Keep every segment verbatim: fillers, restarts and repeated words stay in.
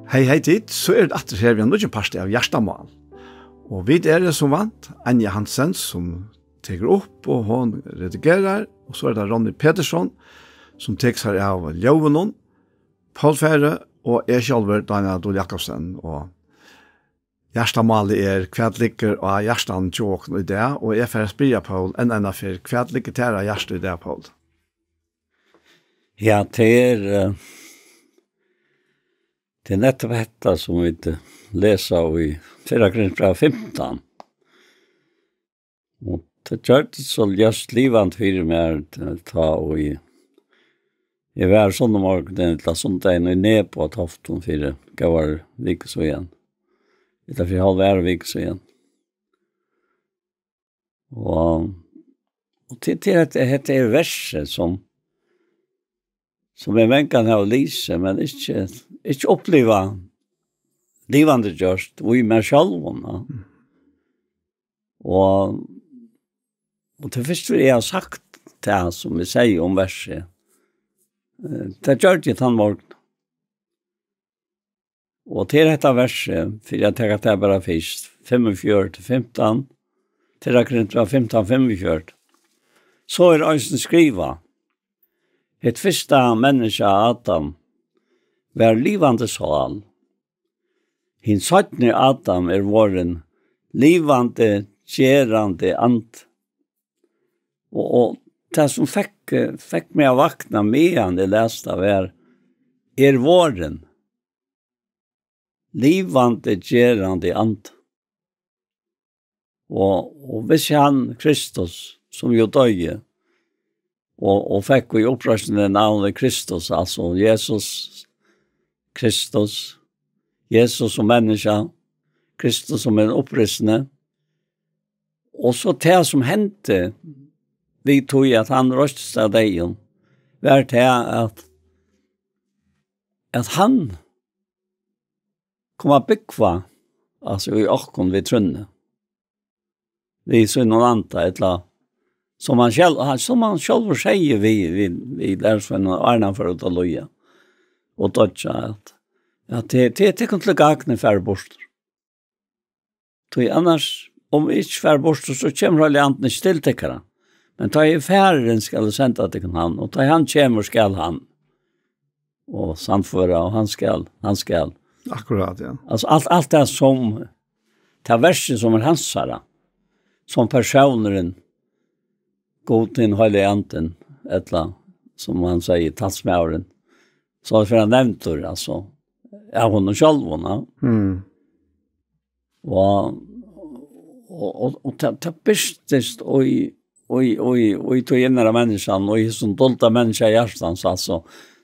Hey, hey tit, so er tað aftur her við ein nýggjan parti av Hjartamál. Og vit eru sum vant, Anja Hansen, sum tekur upp, og hon redigerar, og so er tað Ronny Petersson, sum tekur sær av ljóðinum, Poul Færø og eg sjálvur, Daniel Dul Jakobsen, og Hjartamálið er, hvat liggur á hjartanum hjá okkum í dag, og eg fari at spyrja Poul enn eina ferð, hvat liggur tær á hjarta í dag, Poul? Ja, tað er, eh, tað er nettopp hetta, sum vit, eh, lesa í fyrra Korintbræv fimtan. Og tað gjørdist so ljóst livandi fyri mær, t-, tá og eg, eg var sunnumorgunin, ella sundagin í Nebo á Toftum fyri góðari viku síðan. Ella fyri hálvari viku síðan. Og, og til, til hetta, hetta er versið, sum, sum eg mangan havi lisið, men ikki, ikki upplivað livandi gjørt í mær sjálvum, ja. Mm. Og, og til fyrst vil eg hava sagt tað, sum eg sigi um versið. Eh, tað gjørdi eg tann morgun. Og til hetta versið, fyri at taka tað bara fyrst, fimmogfjøruti fimtan, fyrra Korintbræv fimtan fimmogfjøruti, so er eisini skrivað: Hitt fyrsta menniskja, Adam, var livandi sál. Hin seinni Adam er vorðin livandi, gerandi andi. Og, og tað, sum fekk, fekk meg at vakna, meðan eg las tað, var: er vorðin livandi, gerandi andi. Og, og hvis hann, Kristus, sum jo doyði, og, og fekk í uppreisnini navnið Kristus, altso Jesus Kristus, Jesus sum menniskja, Kristus sum er uppreisni, og so tað, sum hendi við tí, at hann reistist av deyðum, var tað, at, at hann kom at búgva, altso, í okkum við trúnni, við sínum anda, ella sum hann sjálv, hann, sum hann sjálvur segði við, við, við lærisveinarnar, áðrenn hann fór út at líða og doyggja, at, at tað, tað er tykkum til gagn, eg fari burtur. Tí annars, um eg ikki fari burtur, so kemur Heilagi Andin ikki til tykkara. Men tá eg eri farin, skal eg senda tykkum hann, og tá hann kemur, skal hann og sannføra, og hann skal, hann skal. Akkurát, ja. Altso, alt, alt tað sum, tað versið sum er hansara, sum persónurin, Gud, hin Heilagi Andin, ella, sum hann segði, talsmaðurin, so er hann nevndur, altso, av honum sjálvum, ja. Mm. Og, og, og, og tað, tað birtist í, í, í, í tí innra menniskjanum, og í hesum dulda menniskja hjartans, altso,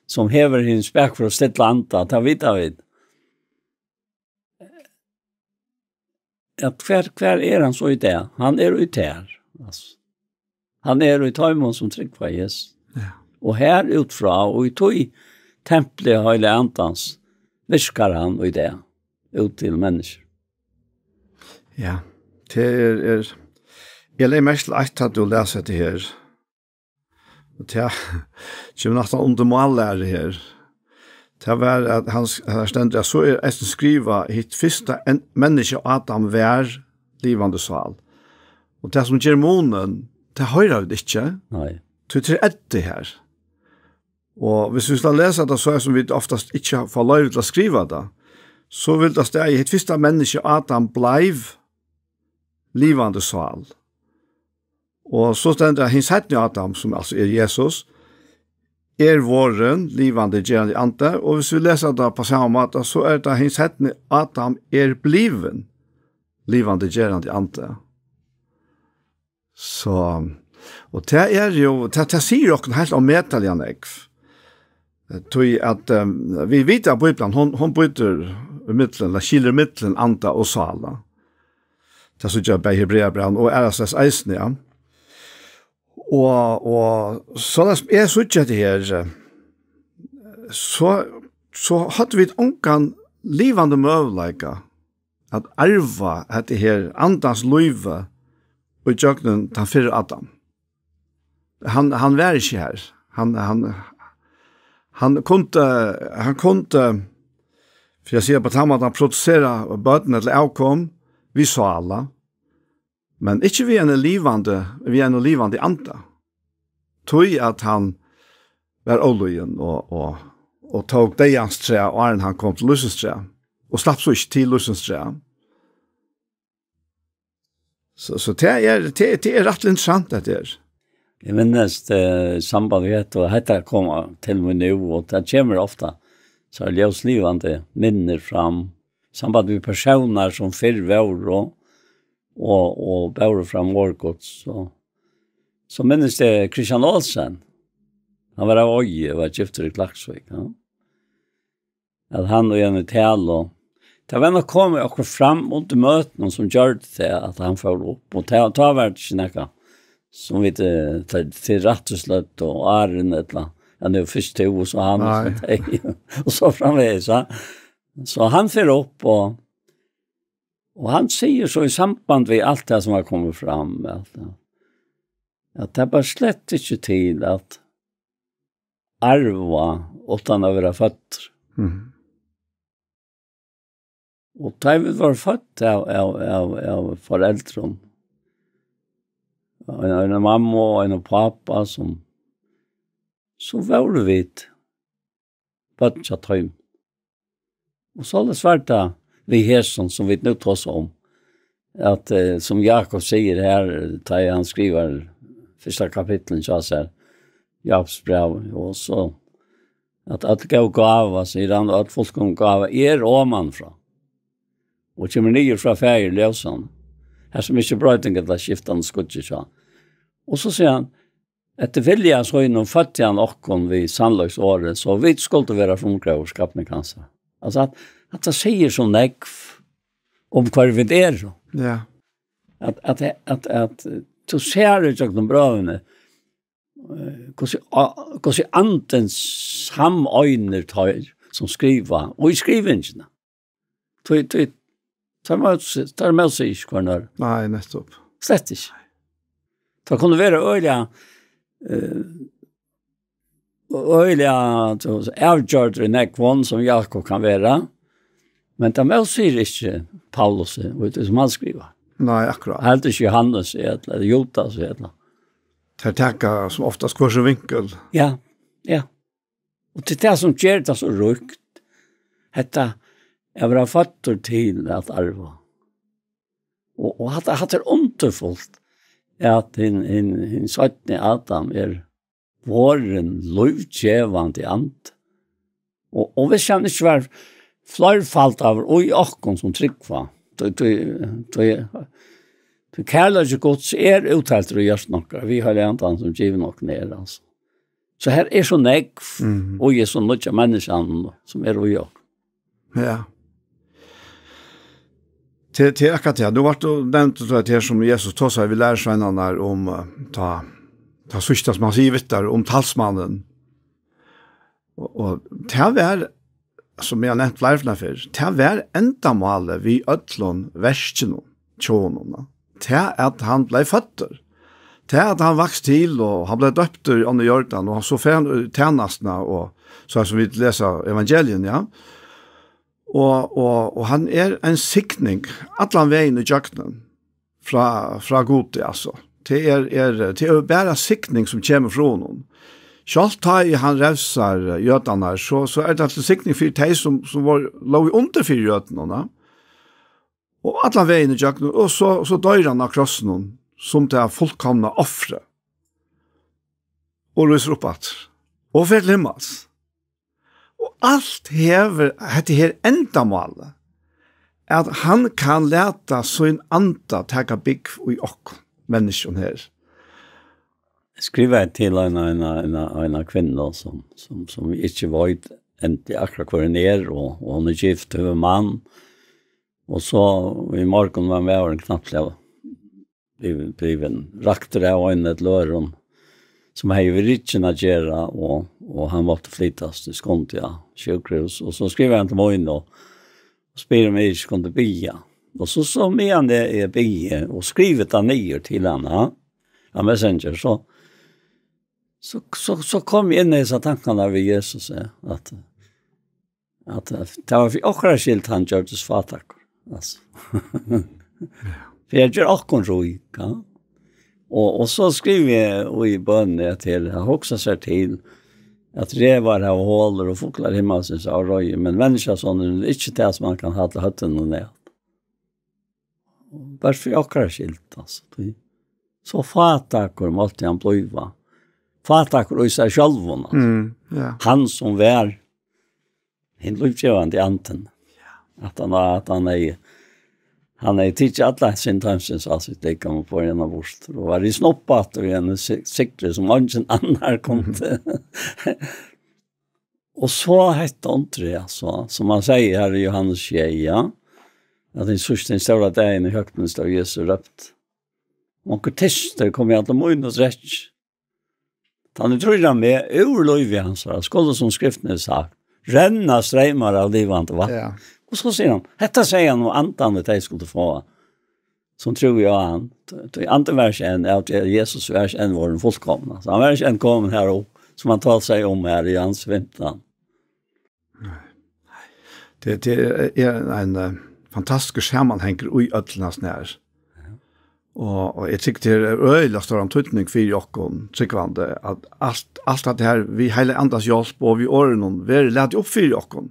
sum hevur hin spakføra og stilla anda, tað vita vit. At hvar, hvar er hann so í dag? Hann er í tær, altso. Hann er í teimum, sum trúgva Jesus. Ja. Og her út frá, og í tí templi Heilaga Andans, virkar hann í dag, út til menniskju. Ja, tað er, er, eg legði merki til eitt, at tú las hetta her. Og tað kemur næstan undir mállæru her. Tað var, at hann s-, her stendur, at so er eisini skrivað, hitt fyrsta en-, menniskja Adam var livandi sál. Og tað sum ger munin, tað hoyra vit ikki. Nei. Tí tað er eddið her. Og hvis vit skal lesa tað so, sum vit oftast ikki fáa loyvi til at skriva tað, so vil tað staðið, hitt fyrsta menniskja Adam bleiv livandi sál. Og so stendur, at hin seinni Adam, sum altso er Jesus, er vorðin livandi, gerandi andi, og hvis vit lesa tað á sama máta, so er tað, hin seinni Adam er blivin livandi, gerandi andi. So, og tað er jo, tað, tað sigur okkum heilt ómetaliga nógv. Tí at, ehm, vit vita, at Bíblian, hon, hon býtur ímillum, ella skilur ímillum anda og sála. Tað síggja vit bæði í Hebreabrævinum og aðrastaðni eisini, ja. Og, og soleiðis eg síggi hetta her, so, so høvdu vit ongan livandi møguleika at arva hetta her andans lívi í gjøgnum tann fyrra Adam. Hann, hann var ikki her. Hann, hann, hann kundi, hann kundi fyri at siga á tann mátan, produsera børn ella avkom við sála, men ikki við einum livandi, við einum livandi anda. Tí at hann var ólýðin og, og, og tók deyðans træ, áðrenn hann kom til lívsins træ, og slapp so ikki til lívsins træ. So, so tað er, tað, tað er rættiliga interessant, at tað er. Eg minnist, eh, samband við hetta, og hetta kom til meg nú, og tað kemur ofta, so er ljóslivandi minnir fram, samband við persónar sum fyrr vóru, og, og bóru fram orð Guds, so, so minnist eg Kristian Olsen. Hann var av Oy, var giftur í Klaksvík, ja. At hann og Jenny Talo, tað var nokk komið okkurt fram undir møtunum sum gjørdi tað, at hann fór upp. Og tá, tá var tað ikki nakað, sum vit, eh, til, til rættislødd og árin, ella, ja, nú fyrst til, og so hann, og Nei. so tey, og so framvegis, ja. So hann fer upp, og, og hann sigur so í samband við alt tað sum var komið fram, at, at tað bar slett ikki til at arva uttan at vera føddur. Mhm. Og tá vit vóru fødd av, av, av, av foreldrum, ein, ein mamma og ein pápa, sum, so vóru vit børn hjá teimum. Og soleiðis var tað við hesum, sum vit nú tosa um, at, eh, sum Jakob sigur her, eh, tá hann skrivar fyrsta kapitlið hjá sær, Jakobs bræv, og so, at øll góð gáva, sigur hann, og øll fullkomin gáva er oman frá, og kemur niður frá Faðir ljósanna, har sum ikki broyting ella skiftandi skuggi hjá. Og so sigur hann, Eftir vilja sínum føddi hann okkum við sannleiks orði, so vit skuldu vera frumgróður skapning hansara. Altso, at, at tað sigur so nógv um hvør vit eru. Ja. At, at, at, at tú sær í gjøgnum brøvini, eh, hvussu, a-, hvussu andin sameinir teir, sum skriva, og í skrivingina. Tí, tí, teir møtast, teir møtast ikki hvønn annan. Nei, nettopp. Slett ikki. Tað kunnu vera øgiliga, eh, øgiliga, so, avgjørdir í nógvum, sum Jakob kann vera, men tað møtast ikki Paulus, og tað sum hann skrivar. Nei, akkurát. Heldur ikki Johannes, ella Judas, ella. Teir taka sum oftast hvør sín vinkul. Ja, ja. Og tað er tað sum ger tað so ríkt, hetta at vera føddur til at arva. Og, og hatta, hatta er undurfult, at hin, hin, hin seinni Adam er vorðin lívgevandi andi. Og, og hvis hann ikki var fleirfaldaður í okkum sum trúgva, tí, tí, tí, tí kærleiki Guds er útteltur í hjørtum okkara, við Heilaga Andanum sum givin okkum er, altso. So her er so nógv, Mhm. og í hesum nýggja menniskjanum, sum er í okkum. Ja. Til, til akkurat tað. Nú vart tú nevnt, tú veit, her sum Jesus tosaði við lærisveinarnar um, eh, tá, tá síðsta sum hann sigur við teir um talsmannin. Og, og tað var, sum eg havi nevnt fleiri ferðir fyrr, tað var endamálið við øllum verkinum hjá honum, ja. Tað at hann bleiv føddur. Tað at hann vaks til, og hann bleiv døptur í ánni Jordan, og hann so fer hann í tænastuna, og so sum vit lesa evangeliini, ja. Og, og, og hann er ein signing allan vegin ígjøgnum frá, frá Gudi, altso. Tað er, er, tað er bara signing sum kemur frá honum. Sjálvt tá ið hann revsar jødarnar, so, so er tað til signing fyri tey sum, sum vóru, lógu undir fyri jødunum, ja. Og allan vegin ígjøgnum, og so, so doyr hann á krossinum sum tað fullkomna ofrið. Og rísur upp aftur. Og fer til himmals. Og alt hevur hetta her endamálið, at hann kann lata sín anda taka búgv í okkum, menniskjum her. Eg skrivaði til eina, eina, eina, eina kvinnu, sum, sum, sum eg ikki veit endiliga akkurát hvør hon er, og, og hon er gift, hevur mann. Og so í morgun var maðurin knappliga blivin, blivin raktur av einum ella øðrum, sum hevði við ryggin at gera, og, og hann mátti flytast í Skandia sjúkrahús. Og so skrivar hann til mín og, og spyr um eg ikki kundi biðja. Og so, so meðan eg, eg biði og skrivi tað niður til hana á Messenger, so, so, so, so kom eg inn í hesar tankarnar við Jesus, ja, at at, at tað var fyri okkara skyld, hann gjørdist fátækur. Altso. Fyri at gera okkum rík, ja. Og, og so skrivi eg í bønini at her, at hugsa sær til, at revar hava holur og fuglar himmalsins hava reiður, men Menniskjusonurin hevur ikki tað, sum hann kann halla høvdinum at. Bara fyri okkara skyld, altso. Tí so fátækur mátti hann blíva. Fátækur í sær sjálvum, altso. Mm, ja. Hann sum var hin lívgevandi andin. At hann, at hann hevði, hann hevði tikið alla synd heimsins á sítt likam og borið hana burt. Og var í snopp aftur í eini si-, sigri sum eingin annar kundi. Og so hetta undrið, altso, sum hann sigur her í Jóhannes sjey, ja, at hann síðst den stóra dagin í høgtini stóð Jesus og rópti: "Onkur tystir, kom í allar mínar drekkir." Tann ið trýr á meg, úr lívi hansara skulu, sum skriftin hevur sagt, renna streymar av livandi vatni. Ja. Og so sigur hann, hetta segði hann um andan, at tey skuldu fáa, sum trúðu á hann. Tí andin var ikki enn, av tí at Jesus var ikki enn vorðin fullkomna. So hann var ikki enn komin her upp, sum hann talar seg um her í Jóhannes fimtan. Nei. Tað, tað er ein, eh, fantastiskur samanhangur í øllum hasum her. Ja. Og, og eg tykki, tað er øgiliga stóran týdning fyri okkum trúgvandi, at alt, alt at her við Heilaga Andans hjálp og við orðunum verður latið upp fyri okkum.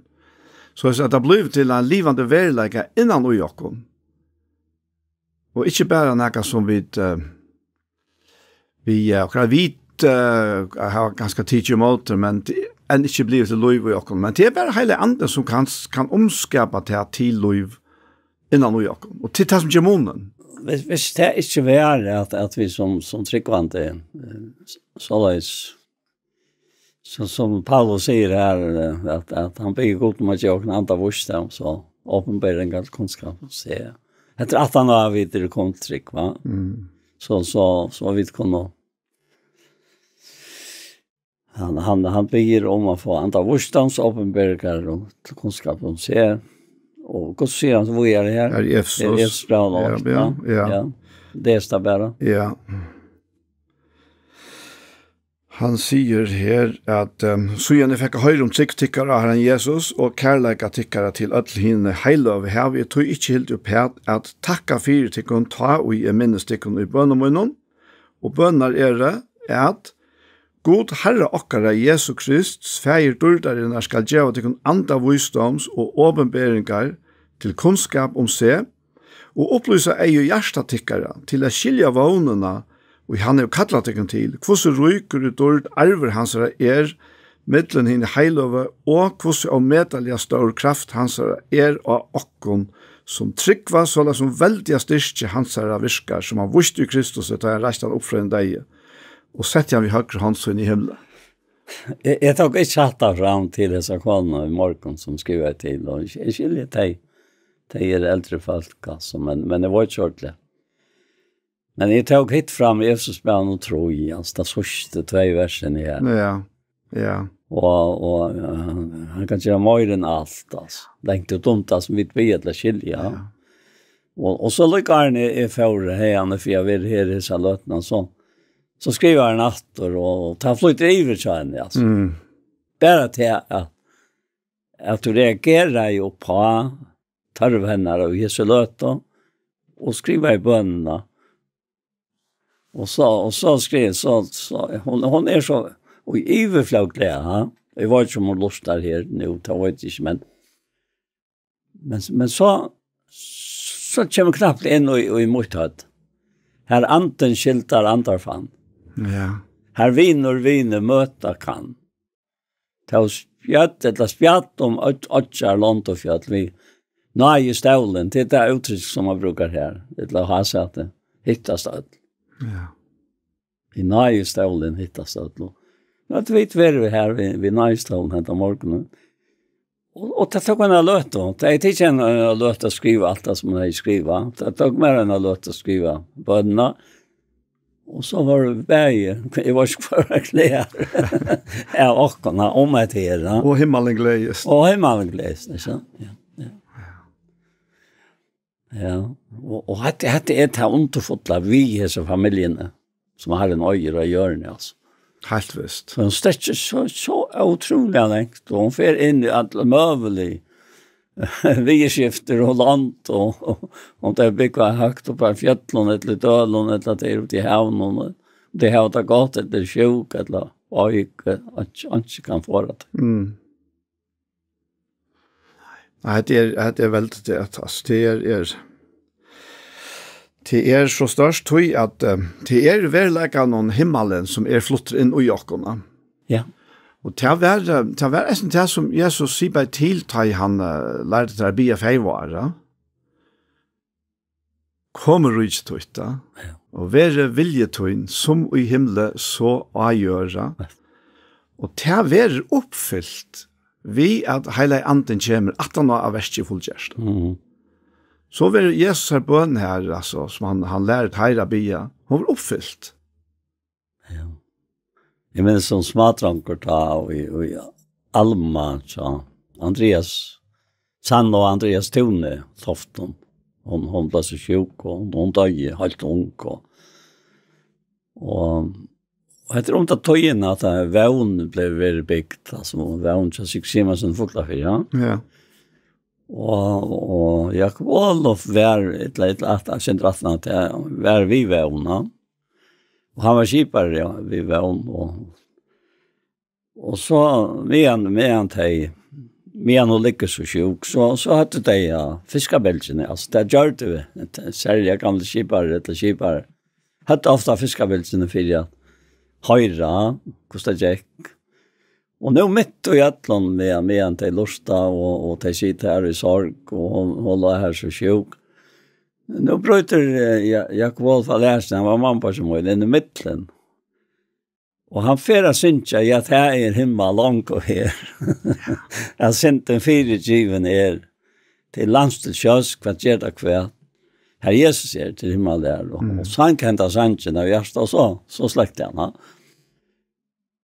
So at tað blívur til ein livandi veruleika innan í okkum. Og ikki bara nakað sum vit, eh, vit, eh, okkara vit, eh, hava kanska tikið ímóti, men tað er enn ikki blivið til lív í okkum. Men tað er bara Heilagi Andin sum kann, kann umskapa tað til lív innan í okkum. Og til tað sum ger munin. Hvis, hvis tað ikki var at, at vit sum, sum trúgvandi, eh, s-, soleiðis, so sum Paulus sigur her, eh, at, at hann biður Gud um at geva okkum anda vísdóm, so opinberingar til kunnskap, so. Hetta er aftan á, at vit eru komin til trúgv, va? Mm. So, so, so vit kunnu, hann, hann, hann biður um at fáa anda vísdóms, opinberingar og til kunnskap um seg. Og hvussu sigur hann so víðari her? Her í Efesus. Er Efesus bræv Ja, átta, ja, ja. Ja. Les tað bara. Ja. Hann sigur her at, ehm, "Síðan eg fekk at hoyra um trúgv tykkara á Harran Jesus og kærleika tykkara til øll hini heiløgu, havi eg tí ikki hildið uppat at takka fyri tykkum, tá ið eg minnist tykkum í bønum mínum. Og bønirnar eru, at Gud, Harra okkara Jesu Krists, Faðir dýrdarinnar, skal geva tykkum anda vísdóms og opinberingar til kunnskap um seg, og upplýsa eygu hjarta tykkara, til at skilja vónina, ið hann hevur kallað tykkum til, hvussu ríkur í dýrd arvur hansara er millum hini heiløgu, og hvussu ómetaliga stór kraft hansara er á okkum, sum trúgva, soleiðis sum veldiga styrki hansara virkar, sum hann vísti í Kristusi, tá hann reisti hann upp frá hinum deyðu, og setti hann við høgru hond síni í himli." Eg, eg tók ikki hatta fram til hesa konuna í morgun, sum skrivaði til, og eg skilji tey, tey eru eldri fólk, altso, men, men eg var ikki ordiliga. Men eg tók hitt fram í Efesusbrævinum trý, altso, tey síðstu tvey versini her. Ja, ja. Og, og, eh, hann kann gera meira enn alt, altso. Langt út um tað sum vit biðja til at skilja. Ja. Og, og so líka áðrenn eg, eg fór, hevði hann fyri at vera her hesa løtuna, so, so skrivar hann aftur, og tað flýtur yvir hjá henni, altso. Mm. Bara til at, at tú reagerar jo uppá tørv hennara í hesi løtu, og skrivar í bønina. Og so, og so skrivar, so, so, hon, hon er so, og yvirflóðliga, ha? Eg veit ikki, um hon lurtar her nú, tað veit eg ikki, men, men, men so, so kemur knappliga inn í, í mítt høvd. Har andin skyldar andarfann. Ja. Har vinur vini møta kann. Tó spjall, ella spjall um oyggj-, oyggjar, lond og fjøll, við náðistólin, tað er tað úttrykk, sum man brúkar her, ella hásæti, hittast øll. Ja. Við náðistólin hittast øll. Og nú, at vit verða her við, við náðistólin henda morgunin. Og, og tað tók eina løtu. Tað hevði tikið eina, eina løtu at skriva alt tað, sum hon hevði skrivað. Tað tók mær eina løtu at skriva bønina. Og so var tað bæði, eg veit ikki, hvat var klær av okkum, um at her, ja. Og himmalin gleðist. Og himmalin gleðist, ikki sant? Ja, ja. Ja, og, og hetta, hetta er tað undurfulla við hesa familjuna, sum Harrin eigur á jørðini, altso. Heilt vist. So hon strekkir so, so ótrúliga langt, og hon fer inn í øll møgulig viðurskiftir og lond, og, og um tey búgva høgt uppi á fjøllum, ella í dølum, ella tey eru úti í havinum, og tey hava tað gott, ella eru sjúk, ella veik, og einki, einki kann forða tey. Mm. Nei, tað er, tað er veldig, tað at, altso, tað er, er, tað er so stórt, tí at, eh, tað er veruleikin og himmalin, sum er fluttur inn í okkum, ja. Ja. Og tað var, eh, tað var eisini tað, sum Jesus sigur bara til, tá hann, eh, lærdi teir at biðja faðir vár, ja. Komi ríki títt, ja. Ja. Og verði vilji tín, sum í himli, so á jørð, ja. Ja. Og tað verður uppfylt við, at Heilagi Andin kemur aftan á, at verkið er fullgjørt. Mhm. So verður Jesus her bøn her, altso, sum hann, hann lærir teir at biðja, hon verður uppfylt. Ja. Eg minnist sum smádrongur tá, og í, og í Alma, so Andreas, Sanna og Andreas Túni, Toftum. Hon, hon bleiv so sjúk, og hon, hon doyði heilt ung, og, og, og hetta er um ta tíðina, at vón bleiv verið bygd, altso, vón hjá Sigurð Simonsen Fuglafirði, ja. Ja. Og, og Jakob Olof var, ella, ella, at, at, at, at, var við vónina. Og hann var skipari, ja, við vón, og, og so, meðan, meðan tey, meðan hon liggur so sjúk, so, so høvdu tey, ja, fiskabelgini, altso, tað gjørdu vit, serliga gamlir skiparar, ella skiparar, høvdu ofta fiskabelgini fyri at hoyra, hvussu tað gekk. Og nú mitt í øllum, meðan, meðan tey lurta, og, og tey sita her í sorg, og hon, hon lá her so sjúk. Nú brýtur, eh, Ja-, Jakob Olof av lærarastinum, hann var mammubeiggi mín, inn í millum. Og hann fer at syngja, ja, tað er himmal longu her. At syndin fyrigivin er, til lands til sjós, hvat ger tað hvat? Har Jesus er, til himmal er. Og, mm, og sang henda sangin av hjarta, og so, so slekti hann, ha.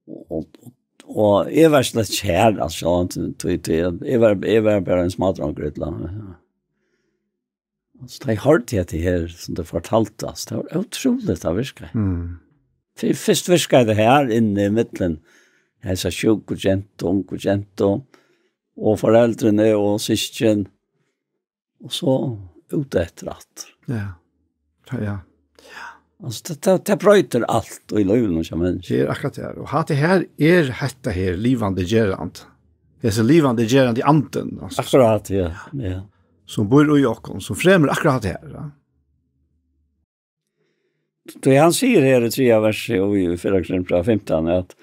Og, og, og eg var slett ikki har, altso, tí, tí, eg var, eg var bara ein smádrongur, ella, ja. Altso, tá eg hoyrdi hetta her, sum tey fortaldu, altso, tað var ótrúligt, tað virkaði. Mm. Fy-, fyrst virkaði tað her inni í millum hesa sjúku gentu, ungu gentu, og foreldrini og systkin, og so út eftir aftur. Ja. Ja, ja. Altso, tað, tað, tað broytir alt í lívinum hjá menniskjum. Tað er akkurát tað. Og hatta her er, hetta her, livandi gerandi. Hesin livandi gerandi andin, altso. Akkurát, ja. Ja. Sum býr í okkum, sum fremur akkurát tað her, ja. Tí hann sigur her í triðja versi og í fyrra Korintbræv fimtan, at: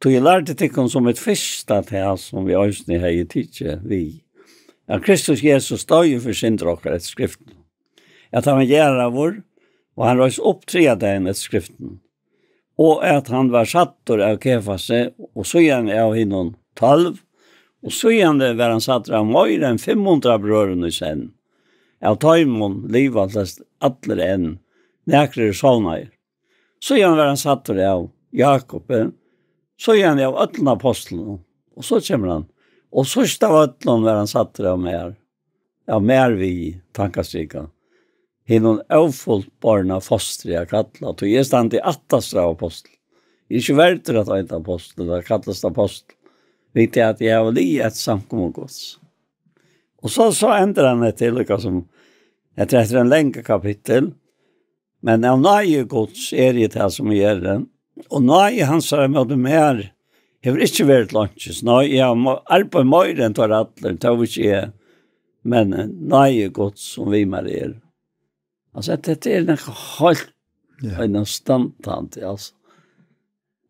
"Tí eg lærdi tykkum sum mitt fyrsta tað, sum eg eisini hevði tikið við, at Kristus Jesus doyði fyri syndir okkara eftir Skriftunum, at hann var jarðaður, og hann reis upp triðja dagin eftir Skriftunum, og at hann var sæddur av Kefasi, og síðani av hinum tólv, og síðani var hann sæddur av meira enn fimm hundrað brøðrum í senn. Av teimum liva flest allir enn, nakrir eru sovnaðir. Síðani var hann sæddur av Jákupi, síðani av øllum ápostlunum." Og so kemur hann: "Og síðst av øllum var hann sæddur av mær, av mær við, tankastrika, hinum ófullborna fostri at kalla, tí eg standi aftastur av ápostlum. Eg eri ikki verdur at eita ápostul, at kallast ápostul, við tað at eg havi liðið eftir samkomu Guds." Og so, so endar hann hetta til líka sum, hetta er eftir ein langur kapittul: "Men av náði Guds eri eg tað, sum eg eri, og náði hansara móti mær hevur ikki verið til einkis. Nei, eg havi mo-, arbeitt meira enn teir allir, tó ikki eg, men náði Guds, sum við mær er." Altso, at hetta er nakað heilt, ja, einastandandi, altso.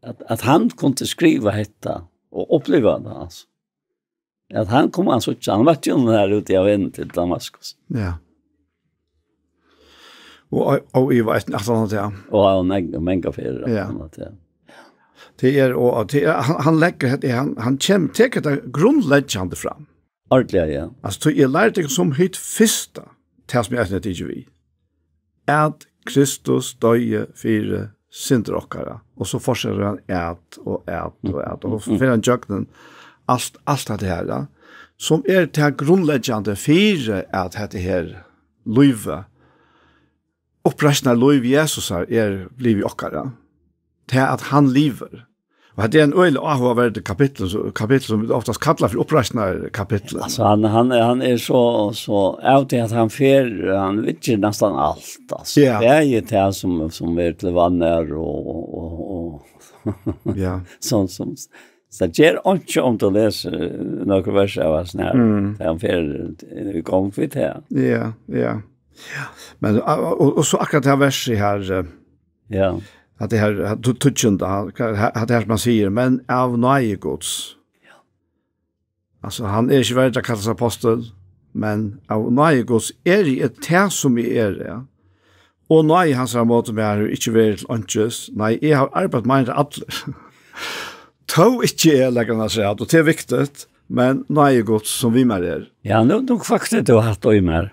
At, at hann kundi skriva hetta og uppliva tað, altso. At hann kom, hann síggja, hann møtti honum her úti á vegnum til Damaskus. Ja. Og, og, og eg var eisini aftan á tað. Og hann manga, manga ferðir, ja, aftan á tað. Tað er, og, og tað er, hann, hann leggur hetta, hann, hann kemur, tekur hetta grundleggjandi fram. Ordiliga, ja. Altso, tí eg lærdi tykkum sum hitt fyrsta, tað sum eg eisini havi tikið við, at Kristus doyði fyri syndir okkara. Og so fortsetur hann at og at og at, og so fer hann gjøgnum alt, alt hetta her, ja, sum er tað grundleggjandi fyri at hetta her lívið, uppreisnarlív Jesusar, er blivið okkara. Tað at hann livir. Og hetta er ein øgiliga áhugaverd kapittul, so, kapittul sum vit oftast kalla fyri uppreisnarkapittul. Altso, hann, hann, hann er so, so av til at hann fer, hann viðger næstan alt, altso. Ja. Bæði tað sum, sum er til vanæru og, og, og, og Ja. Sum, sum, so tað ger einki um tú lesur nøkur vers av hasum her, Mm. tá hann fer í gongd við tað. Ja, ja. Ja. Men, og, og, og so akkurát tað versið her, eh, Ja. at tað her, at tú, tíggjunda, at tað her sum hann sigur, "Men av náði Guds." Ja. Altso, hann er ikki verdur at kallast apostul, men av náði Guds eri eg tað sum eg eri, ja. Og náði hansara móti mær hevur ikki verið til einkis. Nei, eg havi arbeitt meir enn allir. Tó ikki eg, leggur hann afturat, og tað er viktigt, men náði Guds sum við mær er. Ja, nú, nú fakti tú hatt í mær,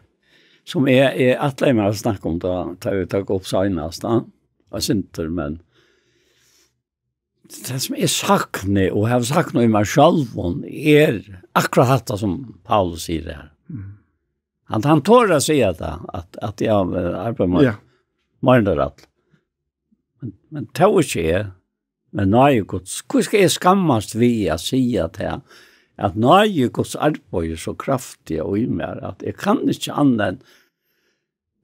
sum eg, eg ætlaði mær at snakka um tá, tá vit tóku upp seinast, ja. Eitt sindur, men tað sum eg sakni, og havi saknað í mær sjálvum, er akkurát hatta sum Paulus sigur her. Mm. Hann, hann torir at siga tað, at, at eg havi arbeitt meir, Ja. meir enn teir allir. Men, men tó ikki eg, men náði Guds. Hví skal eg skammast við at siga tað, at náði Guds arbeiði er so kraftiga í mær, at eg kann ikki annað enn,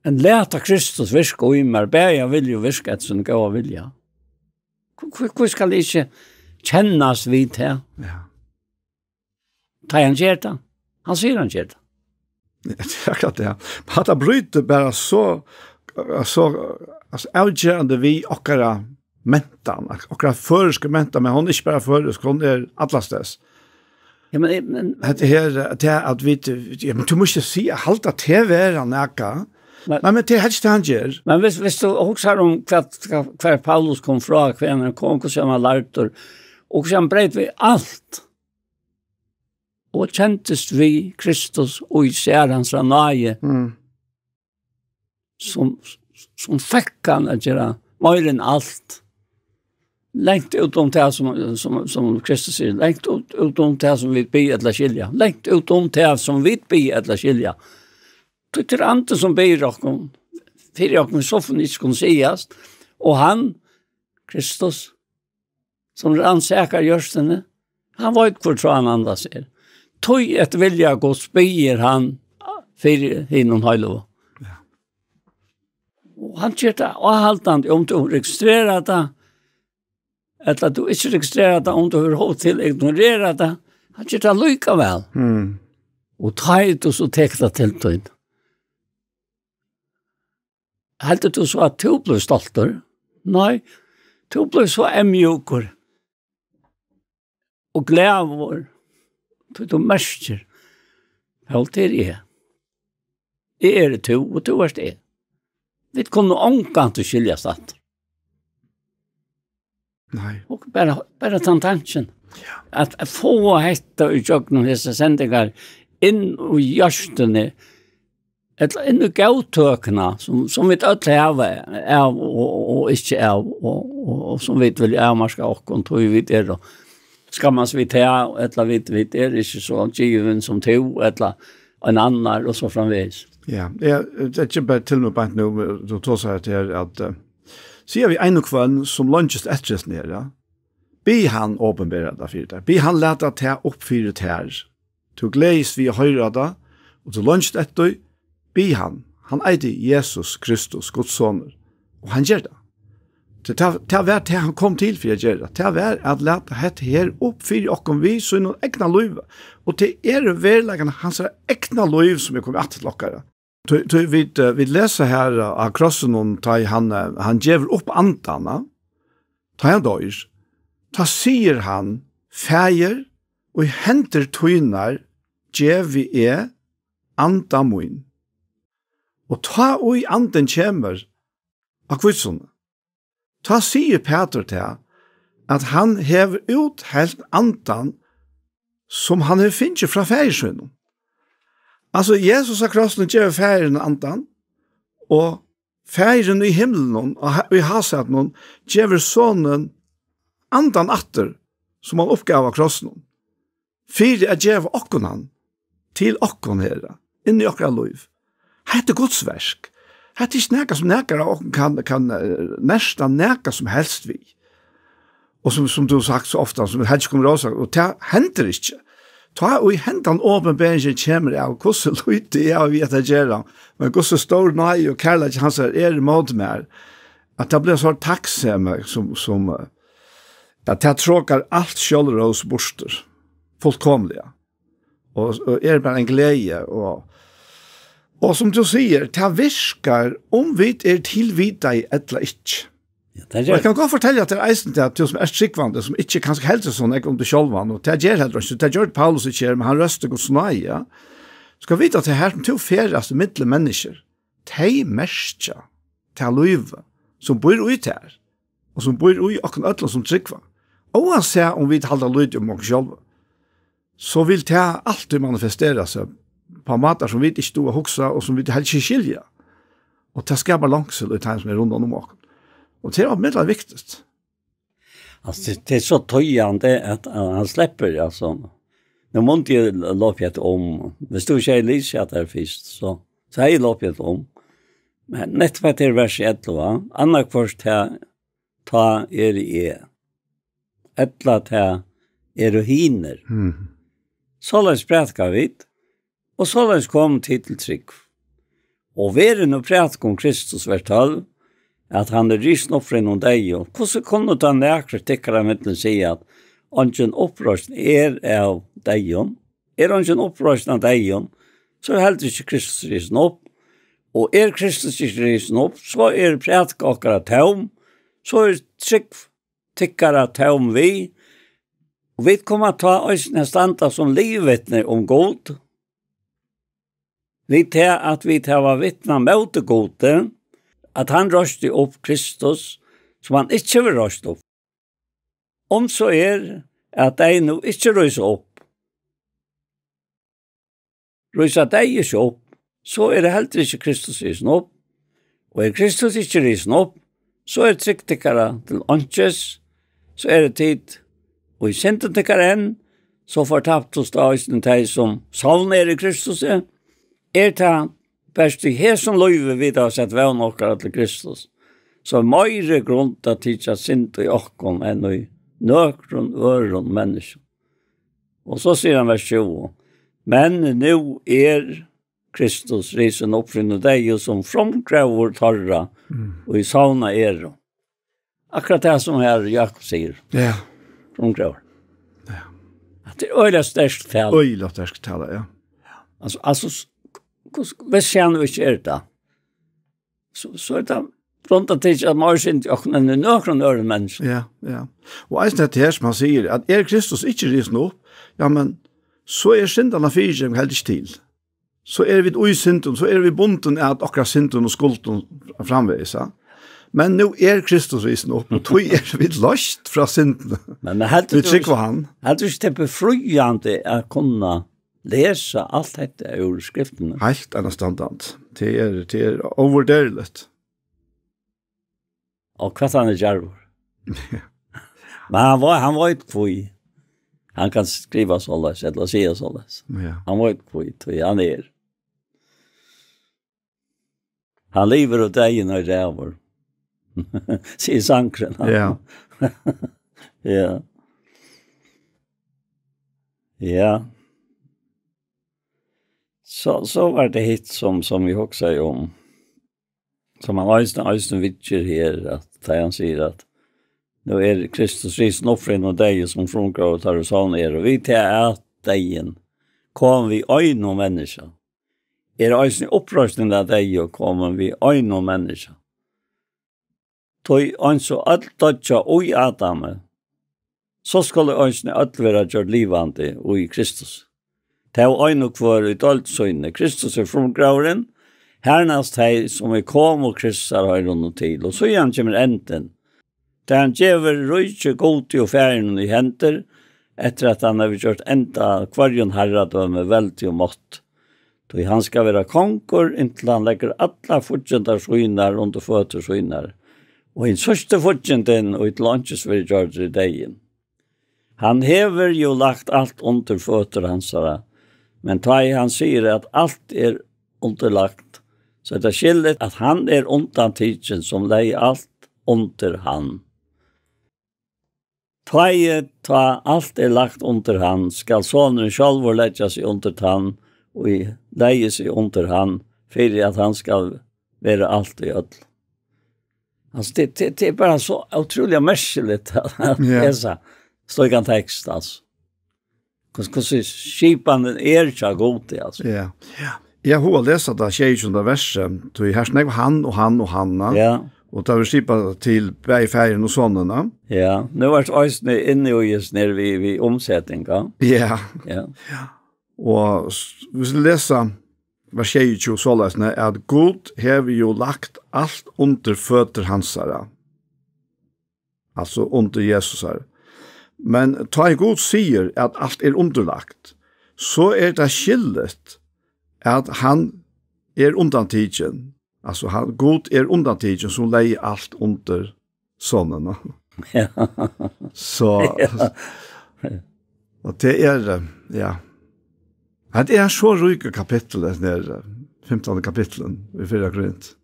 enn lata Kristus virka í mær, bæði av vilja og virka eftir sínum góða vilja. Hví, hví, hví skal eg ikki kennast við tað? Ja. Tá hann ger tað. Hann sigur hann ger tað. Ja, tað er akkurát tað. Men hatta brýtur bara so, so, altso, avgerandi við okkara mentan, okkara føroysku mentan, men hon er ikki bara føroysk, hon er allastaðni. Ja, men, men Hetta her, tað at vit, ja, men tú mást ikki siga, halda teg vera nakað. Men Nei, men tað er helst tað hann ger. Men viss, viss tú hugsar um hvat, hvat, hvar Paulus kom frá, hvar hann kom, hvussu hann var lærdur, og hvussu hann breyt við alt, og kentist við Kristus og í sær hansara náði, Mm. sum, sum fekk hann at gera meira enn alt. Langt út um tað sum, sum, sum Kristus sigur, langt út, út um tað sum vit biðja ella skilja. Langt út um tað sum vit biðja ella skilja. Tí tað er Andin sum biður okkum, fyri okkum, so sum ikki kunnu sigast. Og hann, Kristus, sum rannsakar hjørtuni, hann veit, hvør tráð hann andas er. Tí eftir vilja Guds biður hann fyri hinum heilagu. Ja. Og hann ger tað áhaldandi, um tú registrerar tað, ella tú ikki registrerar tað, um tú hevur hug til at ignorera tað, hann ger tað líkavæl. Mm. Og tá er tú so tekur tað til tín. Heldur tú so, at tú blívur stoltur? Nei, tú blívur so eyðmjúkur og glaður, tí tú merkir, Pól, tað eri eg. Eg eri tú, og tú ert eg. Vit kunnu ongantíð skiljast aftur. Nei. Og bara, bara tann tankin. Ja. At, at fáa hetta í gjøgnum hesar sendingar inn í hjørtuni, ella inn í góðtøkuna, sum, sum vit øll hava av og, og, og ikki av, og, og, og sum vit vilja avmarka okkum, tí vit eru, skammast vit tað, ella vit, vit eru ikki so givin sum tú, ella ein annar, og so framvegis. Ja, eg, eg kemur bara til meg beint nú, tú tosar hetta her, at, eh, siga vit ein og hvønn sum leingist eftir hesum her, ja? Bið hann opinbera tað fyri tær. Bið hann lata tað upp fyri tær. Tú gleðist við at hoyra tað, og tú leingist eftir tí, bið hann. Hann eitur Jesus Kristus, Guds sonur, og hann ger tað. Tí tað, tað var tað, hann kom til fyri at gera. Tað var at lata hetta her upp fyri okkum við sínum egna lívi. Og tað er veruleikin hansara egna lív, sum er komið aftur til okkara. Tí, tí vit, eh, vit lesa her, eh, á krossinum, tá ið hann, eh, hann gevur upp andan, eh, tá ið hann doyr, tá sigur hann: "Faðir, í hendur tínar gevi eg anda mín." Og tá ið andin kemur á hvítusunnu, tá sigur Pætur tað, at hann hevur úthelt andan, sum hann hevur fingið frá faðir sínum. Altso, Jesus á krossinum gevur faðirin andan, og faðirin í himlinum, og ha-, í hásætinum, gevur sonin andan aftur, sum hann uppgav á krossinum, fyri at geva okkum hann, til okkum, Harra, inn í okkara lív. Hetta er Guds verk. Hetta er ikki nakað, sum nakar av okkum kann, kann, eh, nerta nakað sum helst við. Og sum, sum tú hevur sagt so ofta, sum helst kemur á seg, og tað hendir ikki. Tá ið hendan opinberingin kemur av, hvussu lítið eg havi við at gera, men hvussu stór náði og kærleiki hansara er ímóti mær, at tað blívur so takksemið sum, sum, eh, at tað trokar alt sjálvrós burtur, fullkomiliga. Og, og er bara ein gleði, og, og sum tú sigur, tað virkar, um vit eru tilvitaði ella ikki. Ja, tað Og eg ger. Kann gott fortelja tær eisini tað, tú sum ert trúgvandi, sum ikki kanska heldur so nógv um teg sjálvan, og tað ger heldur ikki, tað gjørdi Paulus ikki her, men hann rósti Guds náði, ja. Skal vita at tað her sum tú ferðast millum menniskju, tey merkja tað lívið, sum býr í tær, og sum býr í okkum øllum sum trúgva. Óansæð um vit halda lítið um okkum sjálv, so vil tað altíð manifestera seg á mátar, sum vit ikki duga at hugsa, og sum vit helst ikki skilja. Og tað skapar longsul í teimum, sum er rundan um okkum. Og tað er mega viktigt. Altso, tað, tað er so týðandi, at, at hann sleppur, altso. Nú mundi eg lopið hetta um. Viss tú ikki hevði lisið hetta her fyrst, so, so hevði eg lopið hetta um. Men nettopp hetta her vers ellivu, annaðhvørt tað, tá eri eg. Ella tað eru hinir. Mm. Soleiðis prædika vit, og soleiðis komu tit til trúgv. Og verið nú prædika um Kristus, vers tólv, at hann er risin upp frá hinum deyðu. Hvussu kunnu tá nakrir tykkara millum siga, at eingin uppreisn er av deyðum? Er eingin uppreisn av deyðum, so er heldur ikki Kristus risin upp. Og er Kristus ikki risin upp, so er prædika okkara tóm, so er trúgv tykkara tóm við, og vit koma tá eisini at standa sum liðvitni um Gud, við tað at vit hava vitnað móti Gudi, at hann reisti upp Kristus, sum hann ikki hevur reist upp. Um so er, at tey nú ikki rísa upp, rísa tey ikki upp, so er heldur ikki Kristus risin upp. Og er Kristus ikki risin upp, so er trúgv tykkara til einkis, so eru tit í syndum tykkara enn, so fortaptust eisini tey, sum sovnað eru í Kristusi. Er tað bert í hesum lívi, vit hava sett vón okkara til Kristus, so er meiri grund at tykja synd í okkum enn í nøkrum øðrum menniskjum. Og so sigur hann vers tjúgu: Men nú er Kristus risin upp frá hinum deyðu sum frumgróður teirra, mm, ið sovnað eru. Akkurát tað sum her Jakob sigur. Ja. Frumgróður. Ja. At tað er øgiliga sterkt tal. Øgiliga sterkt tal, ja. Altso, altso, s-, hvussu, viss hann nú ikki er tað, so, so er tað grundað til, at meir synd í okkum enn í nøkrum øðrum menniskjum. Ja, ja. Og eisini hetta her, sum hann sigur, at er Kristus ikki risin upp, ja, men so er syndanna fyrigeving heldur ikki til. So eru vit í syndum, so eru vit bundin at okkara syndum og skuldum framvegis, ja. Men nú er Kristus risin upp, og tí eru vit loyst frá syndum. Men, men heldur tú, vit trúgva hann. Heldur tú ikki, tað er befriandi at kunna lesa alt hetta úr skriftini? Heilt einastandandi. Tað er, tað er óvurderligt. Og hvat hann er djarvur. Men hann var, hann veit hví. Hann kann skriva soleiðis, ella siga soleiðis. Ja. Hann veit hví, tí hann er. Hann livir og deyður og ræður. Sigur sangurin. Ja. Ja. Ja. So, so var tað hitt sum, sum eg hugsaði um. Sum hann eisini, eisini viðger her, at tá hann sigur, at nú er Kristus risin upp frá hinum deyðu sum frumgróður teirra, ið sovnað eru, og við tað at deyðin kom við einum menniskja, er eisini uppreisnin av deyðum komin við einum menniskja. Tí eins og øll doyggja í Adami, so skulu eisini øll verða gjørd livandi í Kristus. Tey ein og hvør í deild síni. Kristus er frumgróðurin, harnast tey, sum við komu Kristusar hoyra honum til. Og síðan kemur endin, tá hann gevur ríkið Gudi og Faðirinum í hendur, eftir at hann hevur gjørt enda á hvørjum harradømi, veldi og mátt. Tí hann skal vera kongur, inntil hann leggur allar fíggindar sínar undir føtur sínar. Og hin síðsti fíggindin, ið til einkis verður gjørdur, er deyðin. Hann hevur jú lagt alt undir føtur hansara, men tá ið hann sigur, at alt er undirlagt, so er tað skilligt, at hann er undantikin, sum legði alt undir hann. Tá ið tá alt er lagt undir hann, skal sonurin sjálvur leggja seg undir tann, ið legði seg undir hann, fyri at hann skal vera alt í øllum. Altso, tað, tað, tað er bara so ótrúliga merkiligt at, at Ja. lesa slíkan tekst, altso. Hvussu, hvussu skipanin er hjá Gudi, altso. Ja. Ja. Eg havi hugsað at lesa tað sjeyogtjúgunda versi, tí her snakka hann og hann og hann, ja. Ja. Og tað vil skipa til bæði faðirin og sonin, ja. Ja, nú er eisini inni í hesum her við, við umseting, ja. Ja. Ja. Og s-, hvis vi lesa vers sjeyogtjúgu soleiðis, at Gud hevur jo lagt alt undir føtur hansara. Altso undir Jesusar. Men tá ið Gud sigur at alt er undirlagt, so er tað skilligt at hann er undantikin. Altso hann, Gud er undantikin sum legði alt undir sonin. Ja. So, Ja. Og tað er, eh, ja. Tað er so ríkt kapittul, tað her, eh, fimtanda kapittul í fyrra Korint.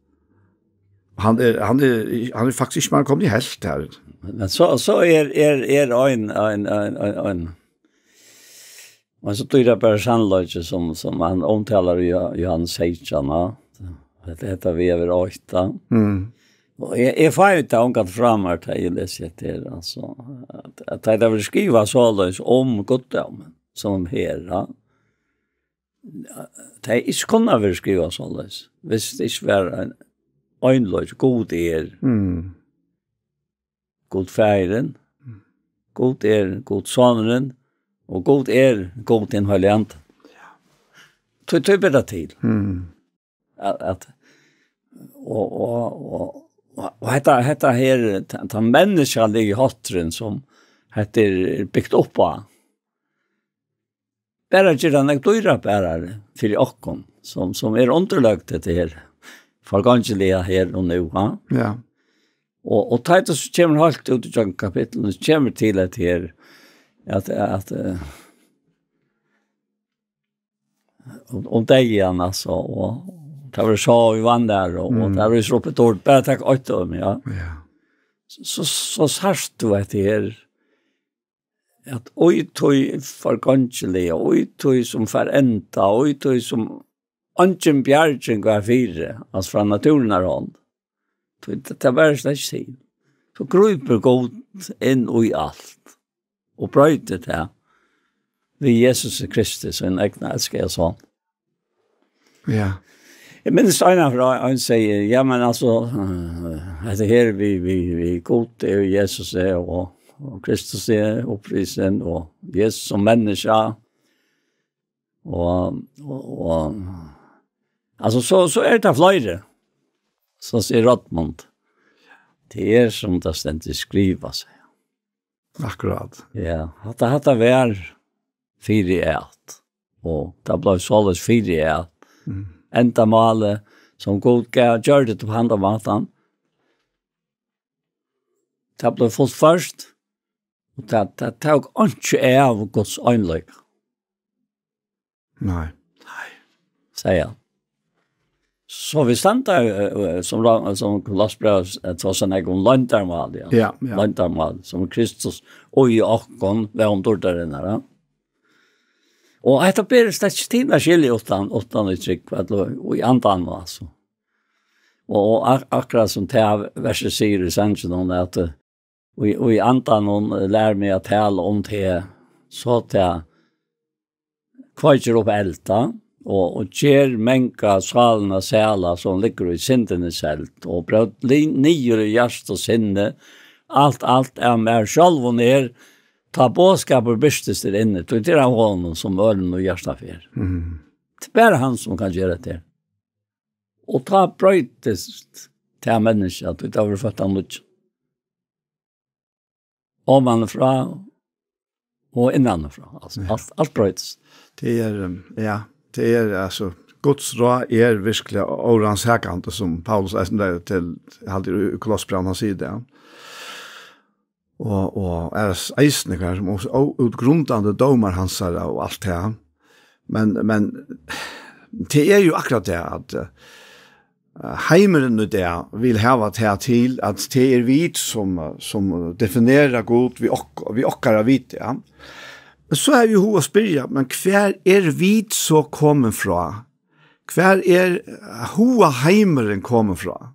Hann er, hann er, hann er faktiskt ikki meir komin í helt her. Men so, so er, er, er ein, ein, ein, ein, ein, ein so dýrabær sannleiki sum, sum hann omtalar í Jo-, Jóhannes seytjan, ja. Hetta, hetta við at vera eitt, ja. Mm. Og eg, eg fái tað ongan frá mær, tá eg lesi hetta her, altso, at, at tað verður skrivað soleiðis um guddómin, sum her, ja. Tað er ikki kundi verið skrivað soleiðis, hvis tað ikki var ein einleiki, Gud er. Mm. Gud Faðirin, Gud er Gud Sonurin, og Gud er Gud hin Heilagi Andi. Ja. Tí, tí ber tað til. Mm. At, at, og, og, og, og, og hetta, hetta her, ta, ta menniskjaligi hátturin sum hetta er bygt upp á, bara ger tað nógv dýrabærari fyri okkum, sum, sum er undirløgd hetta her, forgongiliga her og nú, ha? Ja. Og, og Titus kemur heilt út í gjøgnum kapitlið, kemur til hetta her, at, at, eh, um, um deyðan, altso, og tað var so í vann der, og, og Mm. tað var so upp í dård, bara tak eitt av dem, ja. Ja. So, so, so sært tú hetta her, at í tí forgongiliga, í tí sum fer enda, í tí sum eingin bjarging var fyri, altso frá náttúrunnar hond. Tí tað, tað var slett ikki til. So grípur Gud inn í alt og broytir tað við Jesus Kristus, sín egna elskaða son. Ja. Eg minnist ein av frá, ein sigur, ja, men altso, eh, hetta her við, við, við Gud er jo Jesus er, og, og Kristus er upprisin, og Jesus sum menniskja, og, og, og, altso, so, so er tað fleiri, so sigur Rodmund, tað er sum tað stendur skrivað, sigur. Akkurát. Ja, hatta, hatta var fyri at. Og tað bleiv soleiðis fyri at. Mm. Endamálið, sum Gud gav, gjørdi til handan mátan. Tað bleiv fullført. Og tað, tað tók einki av Guds einleika. Nei. Nei, segði hann. So vit standa, eh, eh, sum lá-, sum Kolossebrævið, eh, tosar um loyndarmál, ja. Ja, ja. Loyndarmál, sum Kristus og í okkum, vón dýrdarinnar, ja. Og hetta ber slett ikki til at skilja uttan, uttan í trúgv, ella í andanum, altso. Og, og ak-, akkurát sum tað versið sigur í sanginum, at, eh, Og í, og í andanum, eh, lær meg at tala um teg, so tað kveikir upp elda, og, og ger manga sálina sæla, sum liggur í syndini seld, og brót li-, niður í hjarta og sinni, alt, alt av mær sjálvum er, tá boðskapur birtist er inni, tí tað er av honum, sum ørn og hjarta fer. Mm. Tað er bara hann, sum kann gera tað. Og tá broytist tað menniskja, tí tað verður føtt av nýggjum. Oman frá og innan frá. Altso, ja. Alt, alt broytist. Tað er, um, ja, tað er, altso, Guds ráð er virkuliga órannsakandi, sum Paulus eisini leggur til, heldur í Kolossebrævinum, hann sigur tað, ja. Og, og er s-, eisini hvat sum ó-, óútgrundandi dómar hansara og alt tað. Men, men tað er jo akkurát tað at, eh, eh, heimurin í dag vil hava tað til, at tað er vit, sum, sum definera Gud við ok-, við okkara viti, ja. Men so havi eg hug at spyrja, men hvar er vit so komin frá? Hvar er, eh, hugaheimurin komin frá?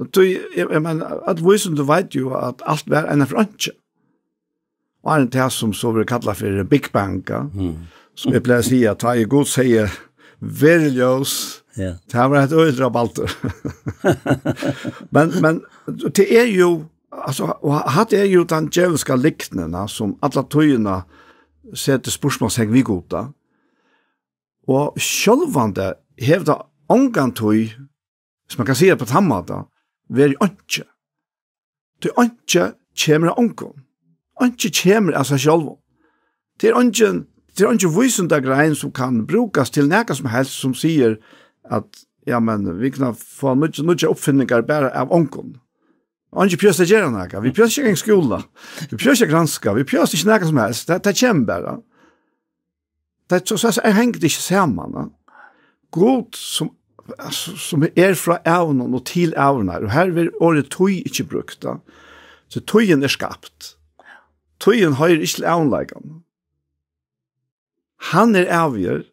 Og tí, eg, eg meini, øll vísindi vita jú, at alt var ein frá einki. Og ein tað, sum so verður kallað fyri Big Bang, ja. Mm. Sum eg plagi at siga, tá ið Gud segði, "Verði ljós", ja, tað var eitt øgiliga rabaldur. Men, men tað er jú, altso, og hatta er jú tann djevulska lygnin, ja, sum alla tíðina setir spurningstekn við Gud, ja. Og sjálvandi hevur tað ongantíð, hvis man kann siga tað á tann mátan, verið einki. Tí einki kemur av ongum. Einki kemur av sær sjálvum. Tað er eingin, tað er eingin vísindagrein, sum kann brúkast til nakað sum helst, sum sigur at, ja, men vit kunnu fáa nýggj-, nýggjar uppfinningar bara av ongum. Eingin prøvar at gera nakað. Vit prøva ikki at ganga í skúla. Vit prøva ikki at granska. Vit prøva ikki nakað sum helst. Tað, tað kemur bara. Tað er so, so, so hengur tað ikki saman, ja. Gud, sum, sum er frá ævum og til ævir, og her verður orðið tíð ikki brúkt, ja. So tíðin er skapt. Tíðin hoyrir ikki til ævinleikan. Hann er ævigur.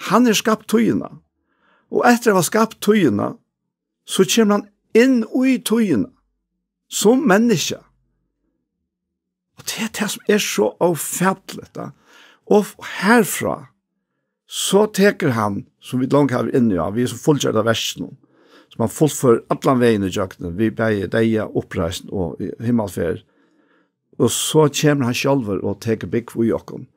Hann hevur skapt tíðina. Og eftir at hava skapt tíðina, so kemur hann inn í tíðina sum menniskja. Og tað er tað, sum er so ófatiligt, da. Og herfrá, so tekur hann, sum vit longu hava verið inni á, vit eru so fullgjørd av verkinum, sum hann fullførir allan vegin ígjøgnum, við bæði deyða, uppreisn og himmalferð. Og so kemur hann sjálvur og tekur búgv í okkum.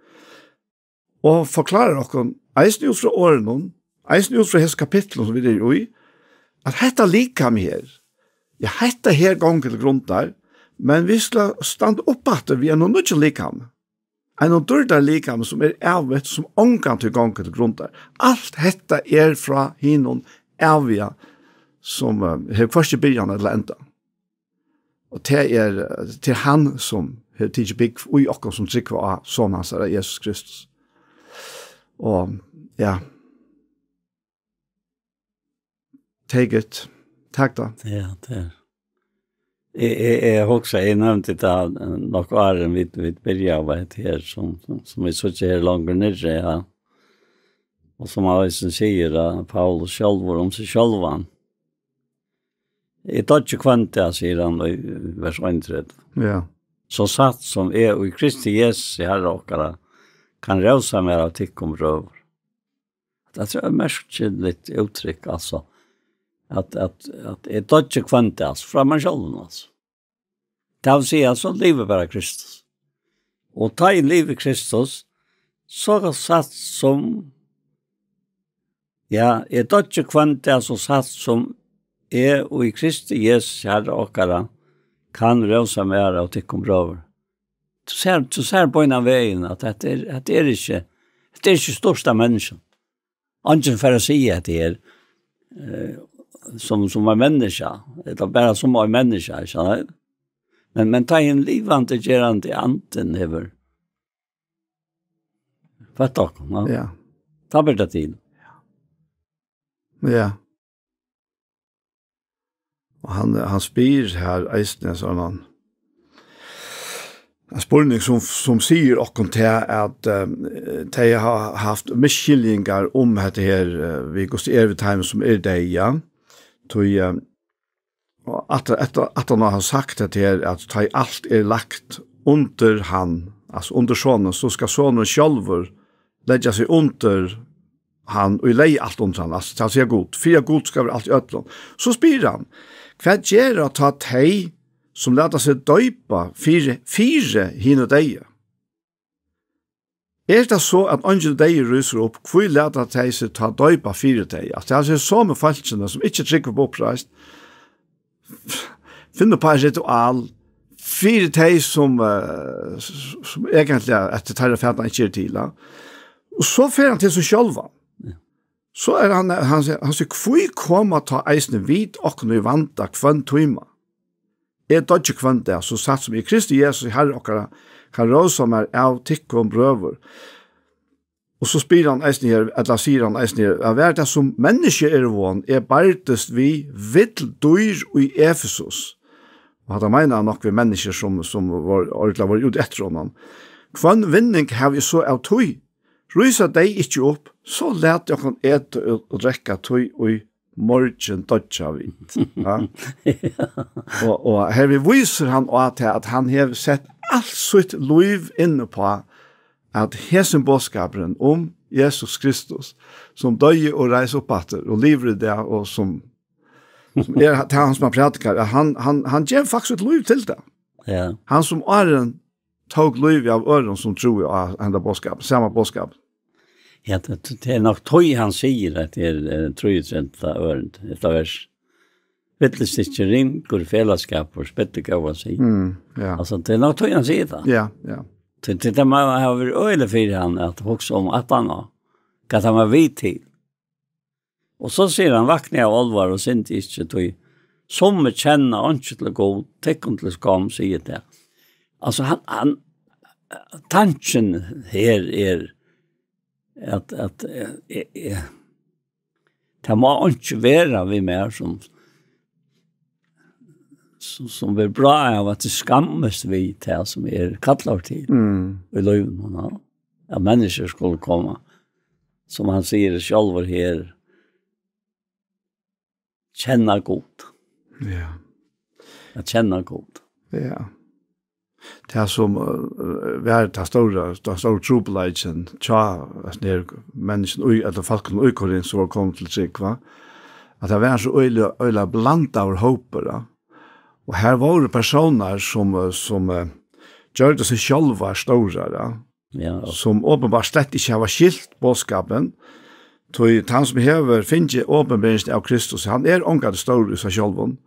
Og forklárar okkum, eisini út frá orðunum, eisini út frá hesum kapitlum, sum vit eru í, at hetta likam her, ja, hetta her gongur til grundar, men vit skulu standa upp aftur við einum nýggjum likami. Einum dýrdarlikami, sum er ævigt, sum ongantíð gongur til grundar. Alt hetta er frá hinum æviga, sum, eh, hevur hvørki byrjan ella enda. Og tað er, tað er hann, sum hevur tikið búgv í okkum, sum trúgva á Son hansara, Jesus Kristus. Og, ja. Take it. Tak tað. Ja, tað er. Eg, eg, eg hugsi, eg nevndi tað nokk áðrenn vit, vit byrjaðu við hetta her, sum, sum, sum vit síggja her longur niðri, ja. Og sum hann eisini sigur, ja, Paulus sjálvur um seg sjálvan. "Eg doyggi hvønn dag," sigur hann í vers einogtretivu. Ja. "So satt sum eg í Kristi Jesusi, Harra okkara, kann revsa mær av tykkum, brøður." Tað er eitt merkiligt úttrykk, altso. At, at, at eg doyggi hvønn dag, altso, frá mær sjálvum, altso. Tað vil siga, so livir bara Kristus. Og tá eg livi Kristus, so satt sum, ja, eg doyggi hvønn dag, so satt sum eg í Kristi Jesusi, Harra okkara, kann revsa mær av tykkum, brøður. Tú sær, tú sær beinanvegin, at hetta er, hetta er ikki, hetta er ikki størsta menniskjan. Eingin fer at siga hetta her, eh, sum, sum ein menniskja, ella bara sum ein menniskja, ikki sant? Men, men tá hin livandi, gerandi andin hevur føtt okkum, ja. Ja. Tá ber tað til. Ja. Og hann, hann spyr her eisini, so hann, ein spurning sum, sum sigur okkum til at, eh, tey hava havt misskiljingar um hetta her, eh, við hvussu er við teimum sum eru deyð, ja. Tí, eh, og at, at, at hann har sagt hetta her, at tá ið alt er lagt undir hann, altso undir sonin, so skal sonurin sjálvur leggja seg undir hann, og legði alt undir hann, altso, tað vil siga Gud, fyri at Gud skal vera alt í øllum. So spyr hann, hvat gera tá tey, sum lata seg doypa fyri, fyri hini deyðu? Er tað so, at eingin deyður rísur upp, hví lata tey seg tá doypa fyri tey? Altso, tað er somu fólkini, sum ikki trúgva upp á uppreisn, finna upp á eitt ritual fyri tey, sum, eh, s-, sum eigentliga eftir teirra fatan ikki er til, ja. Og so fer hann til seg sjálvan. Ja. So er hann, hann sigur, hann sigur, hví koma tá eisini vit okkum í vanda hvønn tíma? Eg doyggi hvønn dag, so satt sum eg í Kristi Jesusi, Harra okkara, kann revsa mær av tykkum, brøður. Og so spyr hann eisini her, ella sigur hann eisini her, at var tað sum menniskju eru von, eg bardist við vill dýr í Efesus. Og hatta meinar hann nokk við menniskju sum, sum var, ordiliga var út eftir honum. Hvønn vinning havi eg so av tí? Rísa tey ikki upp, so lat okkum eta og, og drekka tí í morgin doyggja vit. Ja. Og, og her við vísir hann á til at hann hevur sett alt sítt lív inn uppá at hesin boðskapurin um Jesus Kristus, sum doyði og reis upp aftur og livir í dag, og sum, sum er tað hann sum hann prædikar, at hann, hann, hann gevur faktiskt sítt lív til tað. Ja. Hann sum áðrenn tók lívið av øðrum sum trúðu á henda boðskap, sama boðskap. Ja, tað, tað er nokk tí hann sigur at tað er, eh, trýogtretivu ørindi, hetta vers. Villist ikki ringur felagsskapur, spillir góðan sið. Mm, ja. Altso, tað er nokk tí hann sigur tað. Ja, ja. Tí, tí tað má hava verið øgiliga fyri hann at hugsa um aftaná, hvat hann var við til. Og so sigur hann, vakni av álvara og syndi ikki, tí summi kenna einki til Gud, tykkum til skomm, sigur tað. Altso, hann, hann, tankin her er at, at, eh, eh, eh, tað má einki vera við mær sum, sum, sum verður bráð av at eg skammist við tað sum eg eri kallaður til Mm. í lívinum, ja. At menniskjur skulu koma, sum hann sigur sjálvur her, kenna Gud. Ja. At kenna Gud. Ja. Tað sum, eh, var tað stóra, tað stóra trupulleikin hjá, altso, her menniskjum í, ella fólkum í Korint, sum var komin til trúgv, va? At tað var so øgiliga, øgiliga blandaður hópur, ja. Og her vóru persónar sum, eh, sum, eh, gjørdu seg sjálvar stórar, ja. Ja, og sum openbart slett ikki hava skilt boðskapin, tí tann sum hevur fingið openberingina av Kristus, hann er ongantíð stórur í sær sjálvum.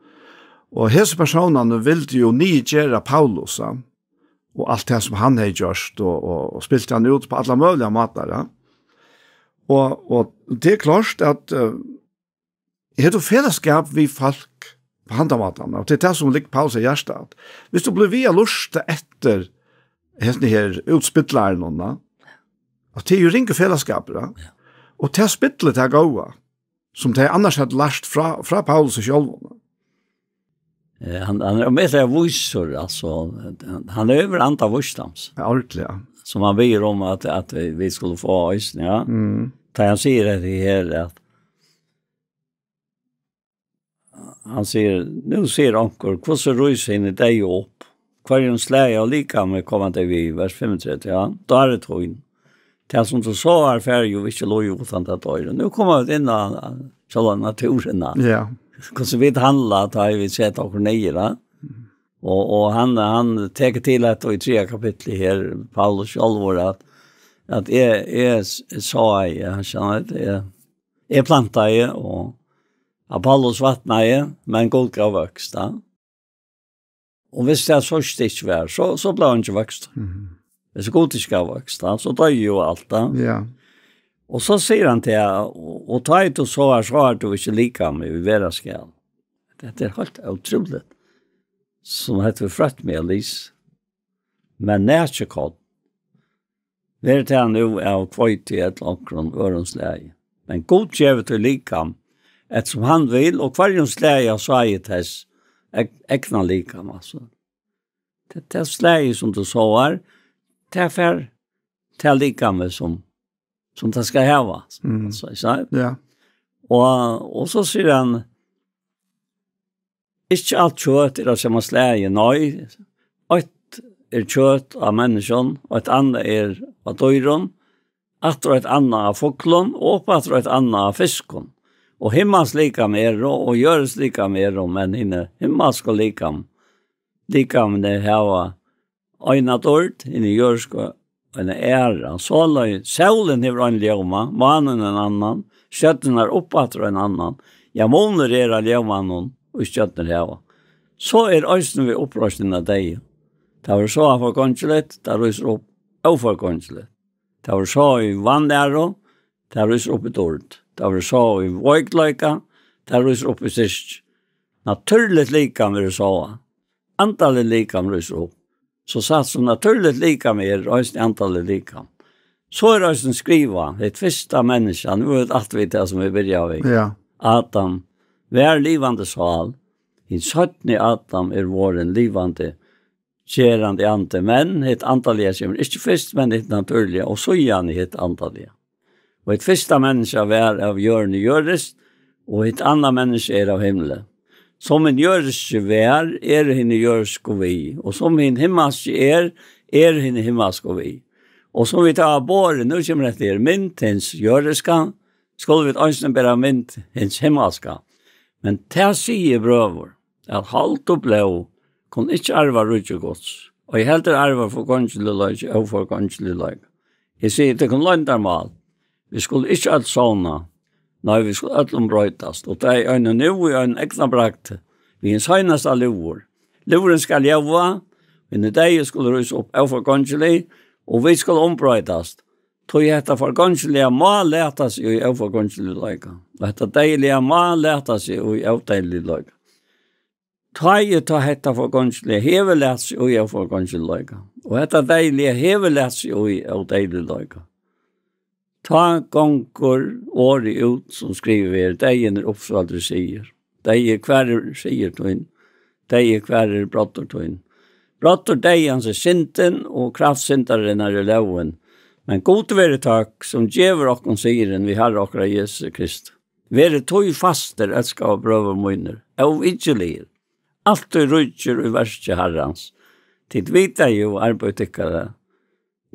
Og hesir persónarnir vildu jo niðurgera Paulus, ja, og alt tað sum hann hevði gjørt, og, og, og spilt hann út á allar møguligar mátar, ja. Og, og tað er klárt at, eh, hevur tú felagsskap við fólk á handan mátan, og tað er tað, sum liggur Paulus á hjarta, at viss tú blívur við at lurta eftir hesum her útspillaranum, og tað er jo ringur felagsskapur, ja. Ja. Og tað spillir tað góða, sum tey annars høvdu lært frá, frá Paulusi sjálvum. Eh, hann, hann er ómetaliga vísur, altso, hann hevur anda vísdóms. Ja, ordiliga. Sum hann biður um at, at vit, vit skulu fáa eisini, ja. Mm. Tá hann sigur hetta her, at hann sigur, nú sigur onkur, hvussu rísa hini deyðu upp? Hvørjum slagi av likami koma tey við? Vers fimmogtretivu, ja. Dári tín. Tað sum tú sáar fær jú ikki lív uttan tað doyr. Nú koma vit inn á, á sjálva náttúruna. Ja. Hvussu vit handla, tá vit seta okkum niður, ja. Og, og hann, hann tekur til hetta í triðja kapitli her, Paulus sjálvur, at, at eg, eg s-, sái, ja, hann sigur, at eg, eg plantaði, og Apollos vatnaði, men Gud gav vøkst, ja. Og viss tað so ikki var, so, so bleiv eingin vøkstur. Mhm. Viss Gud ikki gav vøkst, ja, so doyði jo alt, ja. Ja. Og so sigur hann til, og, og tá tú sáar, sáar tú ikki likamið, ið vera skal. Hetta er heilt ótrúligt, sum hetta hevur frøtt meg at lesa. Men nakið korn, verður tað nú av hveiti ella onkrum øðrum slagi. Men Gud gevur tí likam, eftir sum hann vil, og hvørjum slagi av sái tess eg-, egna likam, altso. Tað, tað slagið, sum tú sáar, tað fær tað likamið, sum, sum tað skal hava. Mm. Altso, ikki sant? Ja. Og, og so sigur hann, ikki alt kjøt er av sama slagi, nei, eitt er kjøt av menniskjum, og eitt annað er av dýrum, aftur eitt annað av fuglum, og uppaftur eitt annað av fiskum. Og himmals likam eru, og jørðins likam eru, men hini himmalsku likam, likamini hava eina dýrd, hini jørðsku eina aðra. Soleiðis, sólin hevur ein ljóma, mánin ein annan, stjørnurnar uppaftur ein annan. Ja, munur er á ljómanum, ið stjørnur hava. So er eisini við uppreisnini av deyðum. Tað verður sáað forgongiligt, tað rísur upp óforgongiligt. Tað verður sáað í vanæru, tað rísur upp í dýrd. Tað verður sáað í veikleika, tað rísur upp í styrki. Natúrligt likam verður sáað. Andaligt likam rísur upp. So satt sum natúrligt likam er, eisini andaligt likam. So er eisini skrivað, hitt fyrsta menniskja, nú er tað alt við tað sum vit byrjaðu við. Ja. Adam, var livandi sál, hin seinni Adam er vorðin livandi, gerandi andi, men hitt andaliga kemur ikki fyrst, men hitt natúrliga, og síðani hitt andaliga. Og hitt fyrsta menniskja var av jørðini jørðist, og hitt annað menniskja er av himli. Sum hin jørðiski var, er hin jørðisku við, og sum hin himmalski er, er hin himmalsku við. Og sum vit hava borið, nú kemur hetta her, mynd hins jørðiska, skulu vit eisini bera mynd hins himmalska. Men tað sigi eg, brøður, at hold og blóð kunnu ikki arva ríki Guds, og ei heldur arva forgongiligleiki óforgongiligleika. Eg sigi tykkum loyndarmál, vit skulu ikki øll sovna, nei, vit skulu øll umbroytast, og tað er eini nú í einum eygnabragdi, við hin seinasta lúður. Lúðurin skal ljóða, hinir deyðu skulu rísa upp óforgongilig, og vit skulu umbroytast. Tí hetta forgongiliga má lata seg í óforgongiligleika, og hetta deyðiliga má lata seg í ódeyðiligleika. Tá er tá hetta forgongiliga hevur lat seg í óforgongiligleika, og hetta deyðiliga hevur lat seg í ódeyðiligleika. Tá gongur orðið út, sum skrivað er, deyðin er uppsvaldur sigur. Deyði, hvar er sigur tín? Deyði, hvar er broddur tín? Broddur deyðans er syndin, og kraft syndarinnar er lógin. Men Gud veri tøkk, sum gevur okkum sigurin við Harra okkara Jesu Krist. Verið tí fastir, elskaðu brøður mínir, óvikiligir, altíð ríkir í verki Harrans. Tit vita jú, arbeiði tykkara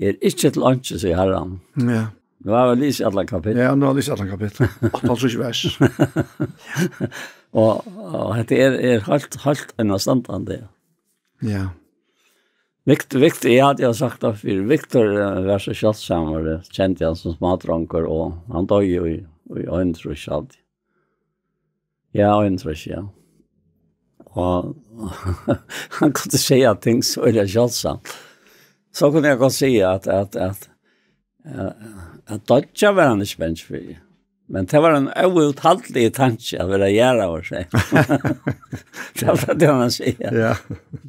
er ikki til einki, sigur Harran. Ja. Nú hava vit lisið allan kapittul. Ja, nú hava vit lisið allan kapittul. Áttaoghálvtrýss vers. Og, og hetta er, er heilt, heilt einastandandi. Ja. Victor, Victor, eg havi sagt tað fyrr, Victor, eh, var so sjáldsamur, eg kendi hann sum smádrongur, og hann doyði í, í einogtrýss, alt. Ja, einogtrýss, ja. Og hann kundi siga ting so øgiliga sjáldsamt. So kundi eg gott siga at, at, at, eh, at doyggja var hann ikki bangin fyri. Men tað var ein óúthaldiligur tanki at vera jarðaður, segði hann. Tað var tað, hann sigur. Ja.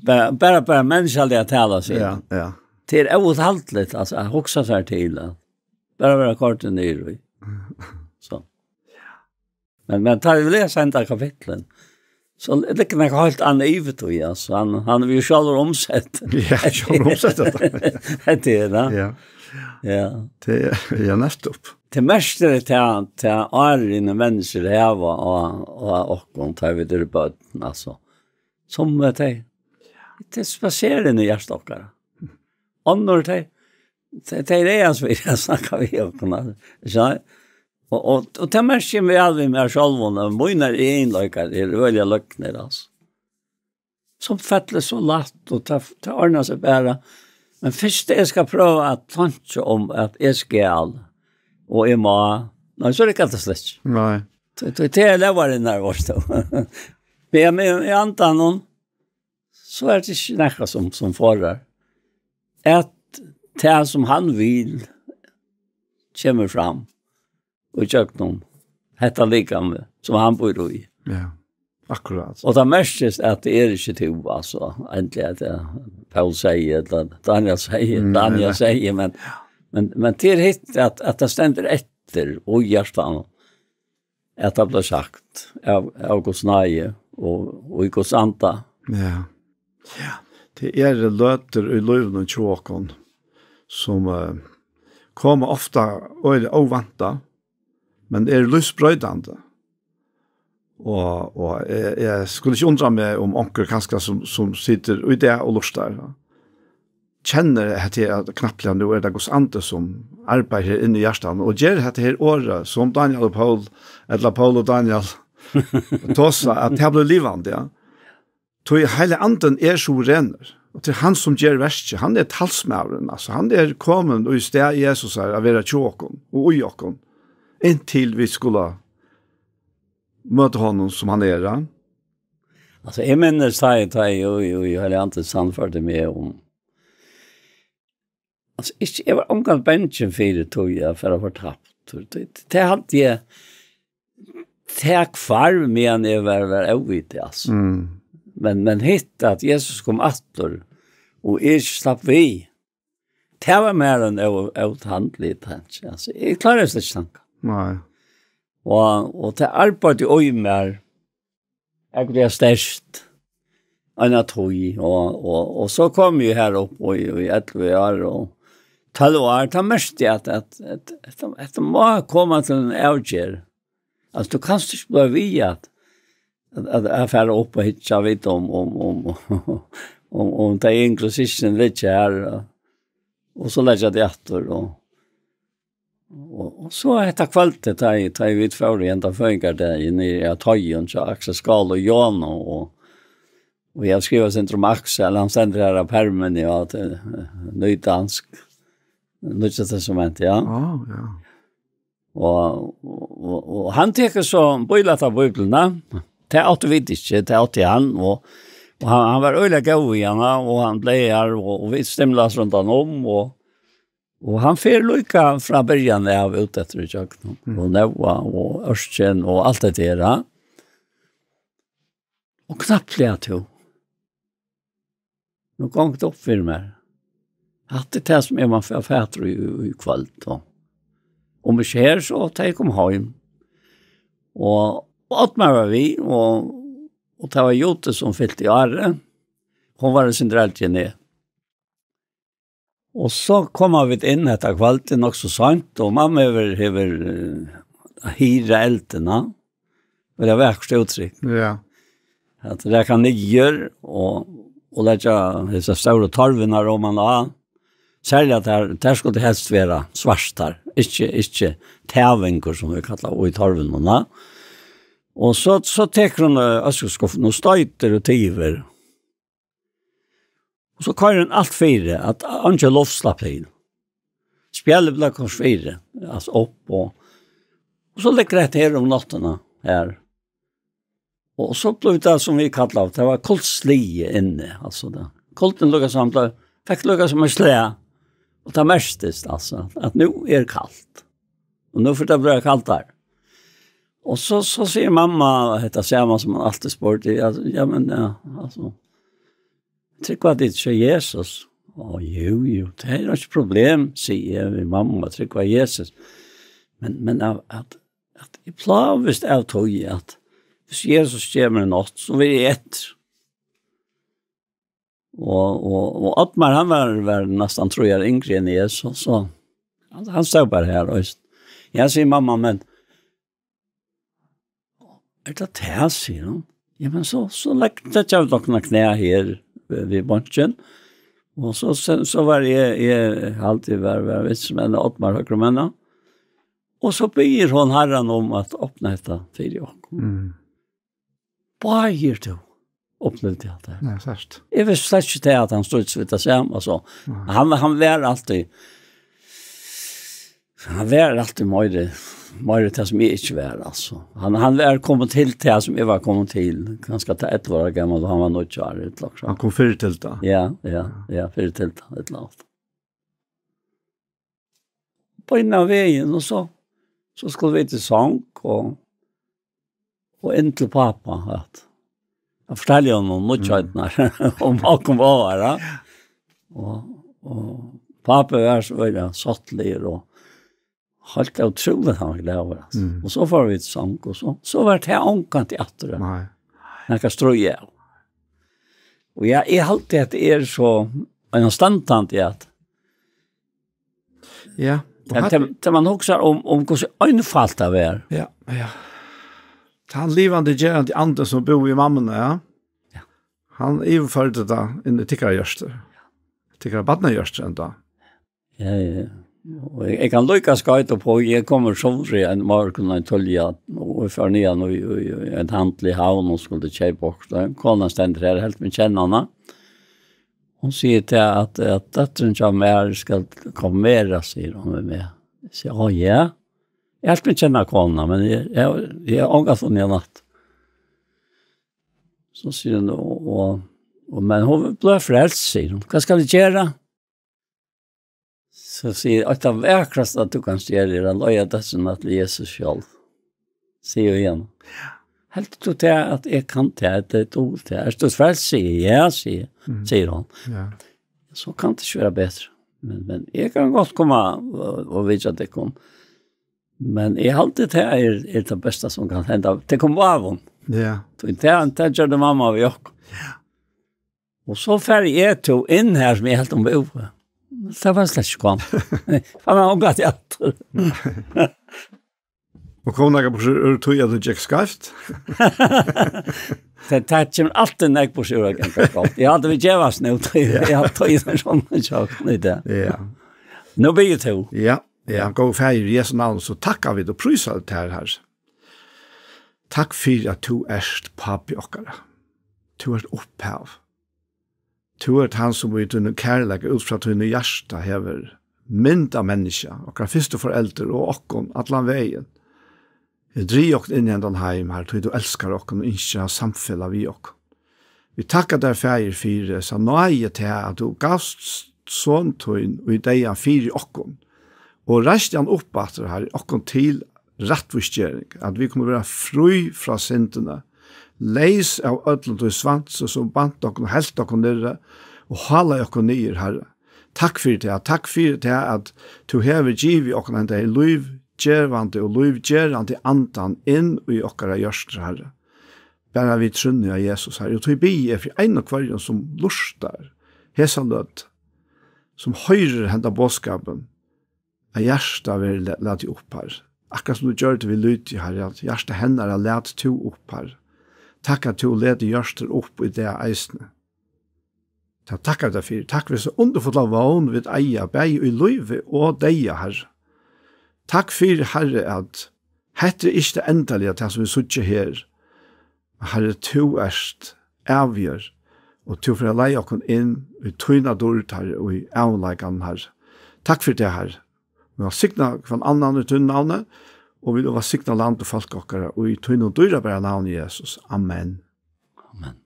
Bara, bara, bara menniskjaliga talað, sigur hann. Ja, ja. Tað er óúthaldiligt, altso, at hugsa sær til, at bara vera koyrdur niður í. So. Men, men tá vit lesa henda kapitlin, so liggur nakað heilt annað yvir tí, altso. Hann, hann hevur jú sjálvur umsett. Ja, sjálvur umsett hetta. Hetta er, ja. Ja. Ja. Tað er, ja, nettupp. Tað merkir tað, tað árini menniskjur hava á, á okkum, tá vit eru børn, altso. Sum er tað, tað spaserar inn í hjarta okkara. Onnur tað, tað, tað er eisini við at snakka við okkum, altso. Ikki sant? Og, og, og tað merki eg væl við mær sjálvum, at mínar eginleikar eru øgiliga løgnir, altso. Sum fellur so lætt, og tað, tað ordnar seg bara. Men fyrst eg skal prøva at tenkja um, at eg skal, og eg má, nei, so riggar tað slett ikki. Nei. Tað, tað, tað er lógarinnar, veitst tú. Men, men í andanum, so er tað ikki nakað sum, sum forðar. At tað sum hann vil, kemur fram í gjøgnum hetta likam, sum hann býr í. Ja, akkurát. Og tað merkist, at tað er ikki tú, altso, endiliga, at tað Poul segði, ella Daniel segði, mm, Daniel nei, nei, segði, men, men, men tað er hitt, at, at tað stendur eftir í hjartanum, at tað bleiv sagt av, av Guds náði og, og í Guds anda. Ja. Ja. Tað eru løtur í lívinum hjá okkum, sum, eh, koma ofta øgiliga óvæntað, men eru lívsbroytandi. Og, og eg, eg skuldi ikki undra meg, um onkur kanska sum, sum situr í dag og lurtar, ja, kennir hetta her, at knappliga nú er tað Guds andi, sum arbeiðir her inni í hjartanum, og ger hetta her orðið, sum Daniel og Poul, ella Poul og Daniel, tosa, at tað blívur livandi, ja. Tí Heilagi Andin er suverenur, og tað er hann, sum ger verkið. Hann er talsmaðurin, altso, hann er komin í stað Jesusar at vera hjá okkum og í okkum, inntil vit skulu møta honum, sum hann er, ja. Altso, eg minnist, tá eg, tá eg, jú, jú, jú, Heilagi Andin sannførdi meg um, altso, ikki, eg var ongantíð bangin fyri tí at fara fortaptur. Tað, tað, tað haldi eg, tað hvarv, meðan eg var, var óviti, altso. Mm. Men, men hitt, at Jesus kom aftur, og eg ikki slapp við, tað var mær ein ó-, ótandlig tanki. Altso, eg kláraði slett ikki tankan. Nei. Og, og tað arbeiddi í mær, ógvuliga sterkt, eina tíð, og, og, og so kom eg her upp í, í ellivu ár, og tólv ár, tá merkti eg at, at, at, at, at má koma til eina avgerð. Altso, tú kanst ikki blíva við at, at, at, at fara upp og hyggja við um, um, um, um, um tey yngru systkini liggja her, og, og so leggja tey aftur, og, og, og so hetta kvøldið, tá eg, tá eg vit fóru í henda føðingardagin niðri á Toyum hjá Aksel Skál og Jona, og, og eg havi skrivað sindur um Aksel, hann stendur her á permin, ja, at, eh, Nýdansk, Nýggja Testament, ja. Á, ja. Og, og, og, og hann tekur so bílæt av Bíbliuna. Tað áttu vit ikki, tað átti hann, og, og hann, hann var øgiliga góður í hana, og hann bleiv her, og, og vit stimlaðust rundan um, og, og hann fer líka frá byrjan av út eftir ígjøgnum, Mm. og Nóa, og ørkin, og alt hetta her, ja. Og knappliga tú. Nú gongur tað upp fyri mær. Hatta er tað sum eg má fara fatur í, í, í kvøld, og um ikki her, so tá eg komi heim. Og, og Oddmar var við, og, og tað var Judith, sum fylti árið. Hon var eitt sindur eldri enn eg. Og so koma vit inn hetta kvøldið nokk so seint, og mamma hevur, hevur, eh, hirað eldina. Tað er vakurt úttrykk. Ja. At raka niður og, og leggja hesar stóru torvurnar oman á. Serliga at tær, tær skuldu helst vera svartar. Ikki, ikki tævingur, sum vit kalla í torvunum, ja. Og so, so tekur hon, eh, øskuskuffuna og stoytir og tivir. Og so koyrir hon alt fyri, at eingin luft slapp til. Spjælið bleiv koyrt fyri, altso upp og, og so liggur hetta her um náttina her. Og so bleiv tað, sum vit kalla, tað var kuldsligið inni, altso tað. Kuldin líka sum bleiv, fekk líka sum eitt slag, og tað merktist, altso, at nú er kalt. Og nú fer tað at blíva kaldari. Og so, so sigur mamma hetta sama sum hon altíð spurdi, ja, ja, men, ja, altso, trúgva tit ikki á Jesus? Á, jú, jú, tað er ikki problem, sigi eg við mammu, at trúgva á Jesus. Men, men av, at, at eg plágist av tí, at hvis Jesus kemur í nátt, so verði eg eftir. Og, og, og Oddmar, hann var, var næstan trý ár yngri enn eg, so, so hann, hann stóð bara her, og eg sigi, mamma, men er tað tað, sigur hon. Ja, men so, so legg, leggja vit okkum á knæ her við, við bonkin. Og so, so, so var eg, eg haldi var, var vinstri megin, Oddmar høgru megin. Og so biður hon Harran um at opna hetta fyri okkum. Mm. Báðir tú upplivdi alt tað. Ja, sært. Eg visti slett ikki tað, at hann stóð við tað sama, so. Nei. Hann, hann var altíð, hann var altíð meiri, meiri tað sum eg ikki var, altso. Hann, hann var komin til tað sum eg var komin til, kanska til ellivu ára gamal, og hann var níggju ára, ella okkurt. Hann kom fyrr til tað. Ja, ja, ja, fyrr til tað, ella okkurt. Beinan vegin, og so, so skuldu vit í song, og, og inn til pápa, at, at fortelja honum nýggjarnar um okkum báðar, ja. Og, og pápi var so veldig sáttligur, og heilt ótrúligt, hann var glaður, altso. Mm. Og so fóru vit í song, og so, so var tað ongantíð aftur, ja. Nei. Nakað stríð, ja. Og ja, eg haldi, at tað er so, ein standandi, at Ja, og ja, hann til, til man hugsar um, um hvussu einfalt tað var. Ja, ja. Tann livandi, gerandi andin, sum búði í mammuni, ja. Ja. Hann yvirførdi tað inn í tykkara hjørtu. Tykkara barnahjørtu enntá. Ja, ja. Og eg, eg kann líka skoyta upp á, eg kom úr Suðuroy ein morgun, ein tíðligan, og eg fór niðan í, í, í ein handil í Havn og skuldi keypa okkurt. Og konan stendur her, helt meg kenna hana. Hon sigur til at, at dóttirin hjá mær skal konfirmerast, sigur hon við meg. Eg sigi, «Á, ja.» Eg helt meg kenna konuna, men eg, eg, eg havi ongan funnið hana aftur. So sigur hon, og, og, og, men hon bleiv frelst, sigur hon. Hvat skal eg gera? So sigur eg, «Eitt av vakrasta, at tú kanst gera, er at leiða dóttrina til Jesus sjálv.» Sigur eg við hana. «Heldur tú tað, at eg kann tað, at eg dugi tað? Ert tú frelst?» Sigur eg, «Ja», sigur, mm, sigur hon. Ja. «So kann tað ikki vera betri.» Men, men eg kann gott koma og, og vitja tykkum. Men eg haldi, tað er, er tað besta sum kann henda. Tað kom av hon. Ja. Tí tað, tað gjørdi mamma við okkum. Ja. Og so fari eg til inn her, sum eg helt hon búði. Tað var slett ikki kom. Fann hann ongat aftur. Og kom nakar burtur úr tí, at tú gekk skeivt? Tað, tað kemur altíð nakað burtur úr at ganga gott. Eg haldi, vit gevast nú, tí eg haldi, tað er sovorðið, í dag. Ja. Nú byrjar tú. Ja, ja, góði Faðir, í Jesu navni, so takka vit og prísa tær, Harri. Takk fyri, at tú ert pápi okkara. Tú ert upphav. Tú ert hann, sum í tínum kærleika út frá tínum hjarta hevur myndað menniskja, okkara fyrstu foreldur og okkum allan vegin. Hevur drigið okkum inn í hendan heim, Harri, tí tú elskar okkum og ynskir at hava samfelag við okkum. Vit takka tær, Faðir, fyri hesa náði, tað at tú gavst son tín í deyðan fyri okkum, og reisti hann upp aftur, Harri, okkum til rættvísgering, at vit kunnu vera frí frá syndini, leys av øllum tí svansi, sum bant okkum og helt okkum niðri og hálaði okkum niður, Harri. Takk fyri tað, takk fyri tað, at tú hevur givið okkum henda her lívgevandi og lívgerandi andan inn í okkara hjørtur, Harri. Bara við trúnni á Jesus, Harri. Og tí biði eg fyri einum og hvørjum, sum lurtar hesa løtu, sum hoyrir henda boðskapin, at hjartað verður la-, latið upp, Harri. Akkurát sum tú gjørdi við Lydiu, Harri, at hjartað hennara læt tú upp, Harri. Takk, at tú letur hjørtur upp í dag eisini. Tað takka vit tær fyri. Takk fyri so undurfulla vón vit eiga, bæði í lívi og deyða, Harri. Takk fyri, Harri, at hetta er ikki tað endaliga, tað sum vit síggja her. Harri, tú ert avgjørd, og tú fer at leiða okkum inn í tína dýrd, Harri, og í ævinleikan, Harri. Takk fyri tað, Harri. Vit velsigna hvønn annan í tínum navni, og vit velsigna land og fólk okkara í tínum dýrabara navni, Jesus. Amen. Amen.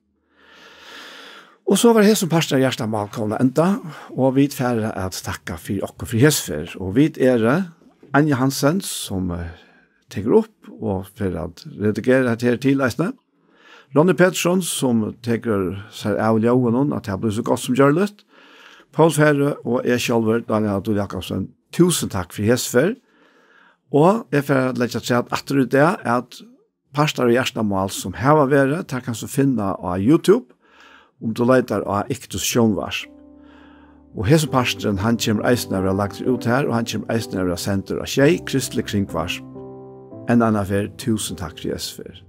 Og so var hesin partur av Hjartamál komin at enda, og vit fara at takka fyri okkum fyri hesa ferð. Og vit eru Anja Hansen, sum, eh, tekur upp og fer at redigera hetta her til eisini. Ronny Petersson, sum tekur sær av ljóðinum, at tað blívur so gott sum gjørligt. Poul Færø og eg sjálvur, Daniel Adolfsson Jakobsen, túsund takk fyri hesa ferð. Og eg fari at leggja afturat aftur í dag, at partar av Hjartamál sum hava verið, tær kanst tú finna á YouTube, um tú leitar á Iktus Sjónvarp. Og hesin parturin, hann kemur eisini at vera lagdur út har, og hann kemur eisini at vera sendur á Sjey, Kristelig Kringvarp, enn eina ferð, túsund takk fyri hesa ferð.